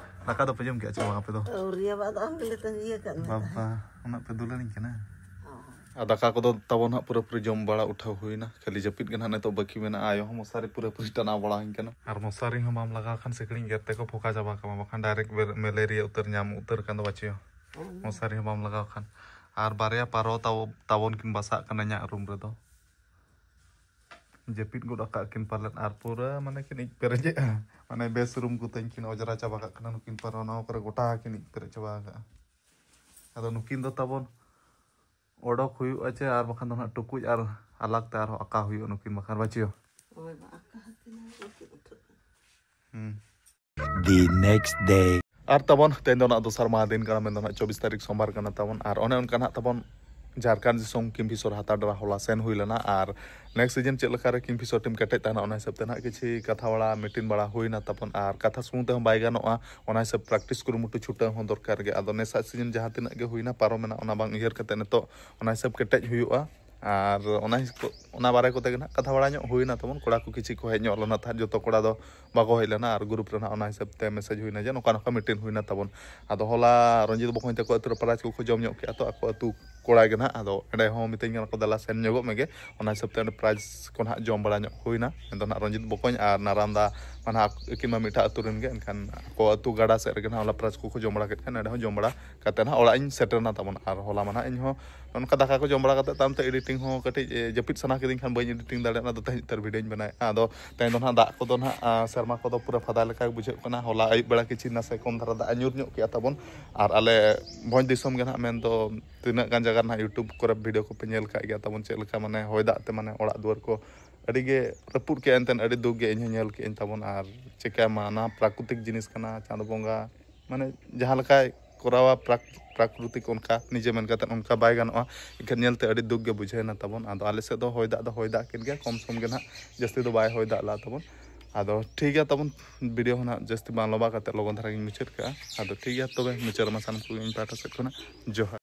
ᱫᱟᱠᱟ ᱫᱚᱯᱮ ᱡᱚᱢ ᱠᱮᱜᱼᱟ ᱪᱮ ᱵᱟᱝ ᱟᱯᱮ ᱫᱚ? ᱟᱹᱣᱨᱤᱭᱟ, ᱵᱟᱫ ᱟᱢ ᱜᱮᱞᱮ ᱛᱟᱺᱜᱤ ᱟᱠᱟᱫ ᱢᱮ᱾ ᱵᱟᱵᱟ, ᱩᱱᱟᱹᱜ ᱯᱮ ᱫᱩᱞᱟᱹᱲᱤᱧ ᱠᱟᱱᱟ᱾ ᱚ᱾ ᱟᱨ ᱫᱟᱠᱟ ᱠᱚᱫᱚ ᱛᱟᱵᱚᱱ ᱦᱟᱸᱜ ᱯᱩᱨᱟᱹᱯᱩᱨᱤ ᱡᱚᱢ ᱵᱟᱲᱟ ᱩᱴᱷᱟᱹᱣ ᱦᱩᱭᱱᱟ, ᱠᱷᱟᱹᱞᱤ ᱡᱟᱹᱯᱤᱫ ᱜᱮ ᱱᱟᱦᱟᱜ ᱱᱤᱛᱚᱜ ᱵᱟᱹᱠᱤ ᱢᱮᱱᱟᱜᱼᱟ᱾ ᱟᱭᱳ ᱦᱚᱸ ᱢᱚᱥᱟᱨᱤ ᱯᱩᱨᱟᱹᱯᱩᱨᱤ ᱴᱟᱱᱟᱣ ᱵᱟᱲᱟ ᱟᱹᱧ ᱠᱟᱱᱟ᱾ ᱟᱨ ᱢᱚᱥᱟᱨᱤ ᱦᱚᱸ ᱵᱟᱢ ᱞᱟᱜᱟᱣ ᱠᱷᱟᱱ ᱥᱤᱠᱲᱤᱡ ᱜᱮᱨ ᱛᱮᱠᱚ ᱯᱷᱚᱠᱟ ᱪᱟᱵᱟ ᱠᱟᱢᱟ, ᱵᱟᱠᱷᱟᱱ direct malaria ᱩᱛᱟᱹᱨ ᱧᱟᱢ ᱩᱛᱟᱹᱨ ᱠᱟᱱ ᱫᱚ ᱵᱟᱪᱚᱭᱚ᱾ ᱢᱚᱥᱟᱨᱤ ᱦᱚᱸ ᱵᱟᱢ ᱞᱟᱜᱟᱣ ᱠᱷᱟᱱ᱾ ᱟᱨ ᱵᱟᱨᱭᱟ ᱯᱟᱨᱚ ᱛᱟᱵᱚ-, ᱛᱟᱵᱚᱱ ᱠᱤᱱ ᱵᱟᱥᱟᱜ ᱠᱟᱱᱟ ᱤᱧᱟᱹᱜ room ᱨᱮᱫᱚ᱾ ᱡᱟᱹᱯᱤᱫ ᱜᱚᱫ ᱟᱠᱟᱫ ᱠᱤᱱ ᱯᱟᱞᱮᱫ, ᱟᱨ ᱯᱩᱨᱟᱹ ᱢᱟᱱᱮ ᱠᱤᱱ ᱤᱡ ᱯᱮᱨᱮᱡᱮᱜᱼᱟ, ᱢᱟᱱᱮ ᱵᱮᱥ room ᱠᱚᱛᱮᱧ ᱠᱤᱱ ᱚᱡᱽᱨᱟ ᱪᱟᱵᱟ ᱠᱟᱜ ᱠᱟᱱᱟ ᱱᱩᱠᱤᱱ ᱯᱟᱨᱚ, ᱱᱚᱣᱟ ᱠᱚᱨᱮ ᱜᱚᱴᱟ ᱠᱤᱱ ᱤᱡ ᱯᱮᱨᱮᱡ ᱪᱟᱵᱟ ᱟᱠᱟᱜᱼᱟ᱾ ᱟᱫᱚ ᱱᱩᱠᱤᱱ ᱫᱚ ᱛᱟᱵᱚᱱ ᱚᱰᱚᱠ ᱦᱩᱭᱩᱜᱼᱟ ᱪᱮ, ᱟᱨ ᱵᱟᱠᱷᱟᱱ ᱫᱚ ᱱᱟᱦᱟᱜ ᱴᱩᱠᱩᱡ ᱟᱨ ᱟᱞᱟᱜᱽ ᱛᱮ ᱟᱨᱦᱚᱸ ᱟᱠᱟ ᱦᱩᱭᱩᱜᱼᱟ ᱱᱩᱠᱤᱱ ᱵᱟᱠᱷᱟᱱ, ᱵᱟᱪᱤᱭᱚ᱾ ᱦᱳᱭ, ᱵᱟ, ᱟᱠᱟ ᱦᱟᱹᱛᱤ ᱱᱟᱦᱟᱜ ᱵᱟᱹᱠᱤᱱ ᱩᱴᱷᱟᱹᱜᱼᱟ᱾ ᱦᱩᱸ᱾ The next day. ᱟᱨ ᱛᱟᱵᱚᱱ ᱛᱮᱦᱮᱧ ᱫᱚ ᱱᱟᱦᱟᱜ ᱫᱚᱥᱟᱨ ᱢᱟᱦᱟ ᱫᱤᱱ ᱠᱟᱱᱟ, ᱢᱮᱱᱫᱚ ᱱᱟᱦᱟᱜ ᱪᱚᱵᱵᱤᱥ ᱛᱟᱹᱨᱤᱠᱷ ᱥᱳᱢᱵᱟᱨ ᱠᱟᱱᱟ ᱛᱟᱵᱚᱱ᱾ ᱟᱨ ᱚᱱᱮ ᱚᱱᱠᱟ ᱱᱟᱦᱟᱜ ᱛᱟᱵᱚᱱ ᱡᱷᱟᱲᱠᱷᱚᱸᱰ ᱫᱤᱥᱚᱢ ᱠᱤᱢᱵᱷᱤᱥᱚᱨ ᱦᱟᱛᱟ ᱰᱟᱸᱰᱟ ᱦᱚᱞᱟ ᱥᱮᱱ ᱦᱩᱭ ᱞᱮᱱᱟ᱾ ᱟᱨ next season ᱪᱮᱫ ᱞᱮᱠᱟ ᱨᱮ ᱠᱤᱢᱵᱷᱤᱥᱚᱨ team ᱠᱮᱴᱮᱡ ᱛᱟᱦᱮᱱᱟ, ᱚᱱᱟ ᱦᱤᱥᱟᱹᱵ ᱛᱮ ᱱᱟᱦᱟᱜ ᱠᱤᱪᱷᱤ ᱠᱟᱛᱷᱟ ᱵᱟᱲᱟ meeting ᱵᱟᱲᱟ ᱦᱩᱭᱱᱟ ᱛᱟᱵᱚᱱ᱾ ᱟᱨ ᱠᱟᱛᱷᱟ ᱥᱩᱢᱩᱝ ᱛᱮᱦᱚᱸ ᱵᱟᱭ ᱜᱟᱱᱚᱜᱼᱟ, ᱚᱱᱟ ᱦᱤᱥᱟᱹᱵ practice ᱠᱩᱨᱩᱢᱩᱴᱩ ᱪᱷᱩᱴᱟᱹᱣ ᱦᱚᱸ ᱫᱚᱨᱠᱟᱨ ᱜᱮ᱾ ᱟᱫᱚ ᱱᱮᱥᱟᱜ season ᱡᱟᱦᱟᱸ ᱛᱤᱱᱟᱹᱜ ᱜᱮ ᱦᱩᱭᱱᱟ ᱯᱟᱨᱚᱢᱮᱱᱟ, ᱚᱱᱟ ᱵᱟᱝ ᱩᱭᱦᱟᱹᱨ ᱠᱟᱛᱮ ᱱᱤᱛᱚᱜ ᱚᱱᱟ ᱦᱤᱥᱟᱹᱵ ᱠᱮᱴᱮᱡ ᱦᱩᱭᱩᱜᱼᱟ᱾ ᱟᱨ ᱚᱱᱟ ᱦᱤᱥ-, ᱚᱱᱟ ᱵᱟᱨᱮ ᱠᱚᱛᱮ ᱜᱮ ᱱᱟᱦᱟᱜ ᱠᱟᱛᱷᱟ ᱵᱟᱲᱟ ᱧᱚᱜ ᱦᱩᱭᱱᱟ ᱛᱟᱵᱚᱱ᱾ ᱠᱚᱲᱟ ᱠᱚ ᱠᱤᱪᱷᱤ ᱠᱚ ᱦᱮᱡ ᱧᱚᱜ ᱞᱮᱱᱟ ᱛᱟᱦᱮᱸᱫ, ᱡᱚᱛᱚ ᱠᱚᱲᱟ ᱫᱚ ᱵᱟᱠᱚ ᱦᱮᱡ ᱞᱮᱱᱟ᱾ ᱟᱨ group ᱨᱮ ᱱᱟᱦᱟᱜ ᱚᱱᱟ ᱦᱤᱥᱟᱹᱵ ᱛᱮ message ᱦᱩᱭᱱᱟ ᱡᱮ ᱱᱚᱝᱠᱟ ᱱᱚᱝᱠᱟ meeting ᱦᱩᱭᱱᱟ ᱛᱟᱵᱚᱱ᱾ ᱟᱫᱚ ᱦᱚᱞᱟ ᱨᱚᱧᱡᱤᱛ ᱵᱚᱠᱚᱧ ᱛᱟᱠᱚ ᱟᱹᱛᱩ ᱨᱮ prize ᱠᱚᱠᱚ ᱡᱚᱢ ᱧᱚᱜ ᱠᱮᱜᱼᱟ, ᱛᱚ ᱟᱠᱚ ᱟᱹᱛᱩ ᱠᱚᱲᱟ ᱜᱮ ᱱᱟᱦᱟᱜ᱾ ᱟᱫᱚ ᱮᱸᱰᱮ ᱦᱚᱸ ᱢᱤᱛᱟᱹᱧ ᱠᱟᱱᱟ ᱠᱚ, "ᱫᱮᱞᱟ ᱥᱮᱱ ᱧᱚᱜᱚᱜ ᱢᱮᱜᱮ", ᱚᱱᱟ ᱦᱤᱥᱟᱹᱵ ᱛᱮ ᱚᱸᱰᱮ prize ᱠᱚ ᱱᱟᱦᱟᱜ ᱡᱚᱢ ᱵᱟᱲᱟ ᱧᱚᱜ ᱦᱩᱭᱱᱟ᱾ ᱮᱱᱫᱚ ᱱᱟᱦᱟᱜ ᱨᱚᱧᱡᱤᱛ ᱵᱚᱠᱚᱧ ᱟᱨ ᱱᱟᱨᱟᱢ ᱫᱟ ᱢᱟ ᱱᱟᱦᱟᱜ ᱟᱹᱠᱤᱱ ᱢᱟ ᱢᱤᱫᱴᱟᱜ ᱟᱹᱛᱩ ᱨᱮᱱ ᱜᱮ, ᱮᱱᱠᱷᱟᱱ ᱟᱠᱚ ᱟᱹᱛᱩ ᱜᱟᱰᱟ ᱥᱮᱫ ᱨᱮᱜᱮ ᱱᱟᱦᱟᱜ ᱦᱚᱞᱟ prize ᱠᱚᱠᱚ ᱡᱚᱢ ᱵᱟᱲᱟ ᱠᱮᱫ ᱠᱷᱟᱱ ᱮᱸᱰᱮ ᱦᱚᱸ ᱡᱚᱢ ᱵᱟᱲᱟ ᱠᱟᱛᱮ ᱱᱟᱦᱟᱜ ᱚᱲᱟᱜ ᱤᱧ ᱥᱮᱴᱮᱨ ᱮᱱᱟ ᱛᱟᱵᱚᱱ᱾ ᱟᱨ ᱦᱚᱞᱟ ᱢᱟ ᱱᱟᱦᱟᱜ ᱤᱧ ᱦᱚᱸ ᱱᱚᱝᱠᱟ ᱫᱟᱠᱟ ᱠᱚ ᱡᱚᱢ ᱵᱟᱲᱟ ᱠᱟᱛᱮ ᱛᱟᱭᱚᱢ ᱛᱮ editing ᱦᱚᱸ ᱠᱟᱹᱴᱤᱡ, ᱮ, ᱡᱟᱹᱯᱤᱫ ᱥᱟᱱᱟ ᱠᱤᱫᱤᱧ ᱠᱷᱟᱱ ᱵᱟᱹᱧ editing ᱫᱟᱲᱮᱭᱟᱜᱼᱟ, ᱚᱱᱟ ᱫᱚ ᱛᱮᱦᱮᱧ ᱩᱛᱟᱹᱨ video ᱧ ᱵᱮᱱᱟᱣᱮᱫᱼᱟ᱾ ᱟᱫᱚ ᱛᱮᱦᱮᱧ ᱫᱚ ᱱᱟᱦᱟᱜ ᱫᱟᱜ ᱠᱚᱫᱚ ᱱᱟᱦᱟᱜ, ᱟ, ᱥᱮᱨᱢᱟ ᱠᱚᱫᱚ ᱯᱩᱨᱟᱹ ᱯᱷᱟᱫᱟ ᱞᱮᱠᱟ ᱜᱮ ᱵᱩᱡᱷᱟᱹᱜ ᱠᱟᱱᱟ᱾ ᱦᱚᱞᱟ ᱟᱹᱭᱩᱵ ᱵᱮᱲᱟ ᱠᱤᱪᱷᱤ ᱱᱟᱥᱮ ᱠᱚᱢ ᱫᱷᱟᱨᱟ ᱫᱟᱜ ᱮ ᱧᱩᱨ ᱧᱚᱜ ᱠᱮᱜᱼᱟ ᱛᱟᱵᱚᱱ᱾ ᱟᱨ ᱟᱞᱮ ᱵᱷᱚᱸᱡᱽ ᱫᱤᱥᱚᱢ ᱜᱮ ᱱᱟᱦᱟᱜ ᱢᱮᱱᱫᱚ ᱛᱤᱱᱟᱹᱜ ᱜᱟᱱ ᱡᱟᱭᱜᱟ ᱨᱮ ᱱᱟᱦᱟᱜ YouTube ᱠᱚᱨᱮ video ᱠᱚᱯᱮ ᱧᱮᱞ ᱠᱟᱜ ᱜᱮᱭᱟ ᱛᱟᱵᱚᱱ, ᱪᱮᱫ ᱞᱮᱠᱟ ᱢᱟᱱᱮ ᱦᱚᱭ ᱫᱟᱜ ᱛᱮ ᱢᱟᱱᱮ ᱚᱲᱟᱜ ᱫᱩᱣᱟᱹᱨ ᱠᱚ ᱟᱹᱰᱤ ᱜᱮ ᱨᱟᱹᱯᱩᱫ ᱠᱮᱜᱼᱟ᱾ ᱮᱱᱛᱮᱫ ᱟᱹᱰᱤ ᱫᱩᱠ ᱜᱮ ᱤᱧ ᱦᱚᱸ ᱧᱮᱞ ᱠᱮᱜᱼᱟᱹᱧ ᱛᱟᱵᱚᱱ᱾ ᱟᱨ ᱪᱤᱠᱟᱹᱭᱟᱢᱟ, ᱚᱱᱟ ᱯᱨᱟᱠᱨᱤᱛᱤᱠ ᱡᱤᱱᱤᱥ ᱠᱟᱱᱟ, ᱪᱟᱸᱫᱚ ᱵᱚᱸᱜᱟ ᱢᱟᱱᱮ ᱡᱟᱦᱟᱸ ᱞᱮᱠᱟᱭ ᱠᱚᱨᱟᱣᱟ ᱯᱨᱟᱠ-, ᱯᱨᱟᱠᱨᱤᱛᱤᱠ ᱚᱱᱠᱟ ᱱᱤᱡᱮ ᱢᱮᱱ ᱠᱟᱛᱮᱫ ᱚᱱᱠᱟ ᱵᱟᱭ ᱜᱟᱱᱚᱜᱼᱟ᱾ ᱮᱱᱠᱷᱟᱱ ᱧᱮᱞᱛᱮ ᱟᱹᱰᱤ ᱫᱩᱠ ᱜᱮ ᱵᱩᱡᱷᱟᱹᱣ ᱮᱱᱟ ᱛᱟᱵᱚᱱ᱾ ᱟᱫᱚ ᱟᱞᱮ ᱥᱮᱫ ᱫᱚ ᱦᱚᱭ ᱫᱟᱜ ᱫᱚ ᱦᱚᱭ ᱫᱟᱜ ᱠᱮᱫ ᱜᱮᱭᱟ, ᱠᱚᱢ ᱥᱚᱢ ᱜᱮ ᱱᱟᱦᱟᱜ, ᱡᱟᱹᱥᱛᱤ ᱫᱚ ᱵᱟᱭ ᱦᱚᱭ ᱫᱟᱜ ᱞᱮᱫᱟ ᱛᱟᱵᱚᱱ᱾ ᱟᱫᱚ ᱴᱷᱤᱠ ᱜᱮᱭᱟ ᱛᱟᱵᱚᱱ, video ᱦᱚᱸ ᱱᱟᱦᱟᱜ ᱡᱟᱹᱥᱛᱤ ᱵᱟᱝ ᱞᱚᱢᱵᱟ ᱠᱟᱛᱮᱫ ᱞᱚᱜᱚᱱ ᱫᱷᱟᱨᱟ ᱜᱤᱧ ᱢᱩᱪᱟᱹᱫ ᱠᱟᱜᱼᱟ᱾ ᱟᱫᱚ ᱴᱷᱤᱠ ᱜᱮᱭᱟ ᱛᱚᱵᱮ, ᱢᱩᱪᱟᱹᱫ ᱨᱮᱢᱟ ᱥᱟᱱᱟᱢ ᱠᱚᱜᱮ ᱤᱧ ᱯᱟᱦᱴᱟ ᱥᱮᱫ ᱠᱷᱚᱱᱟᱜ ᱡᱚᱦᱟᱨ᱾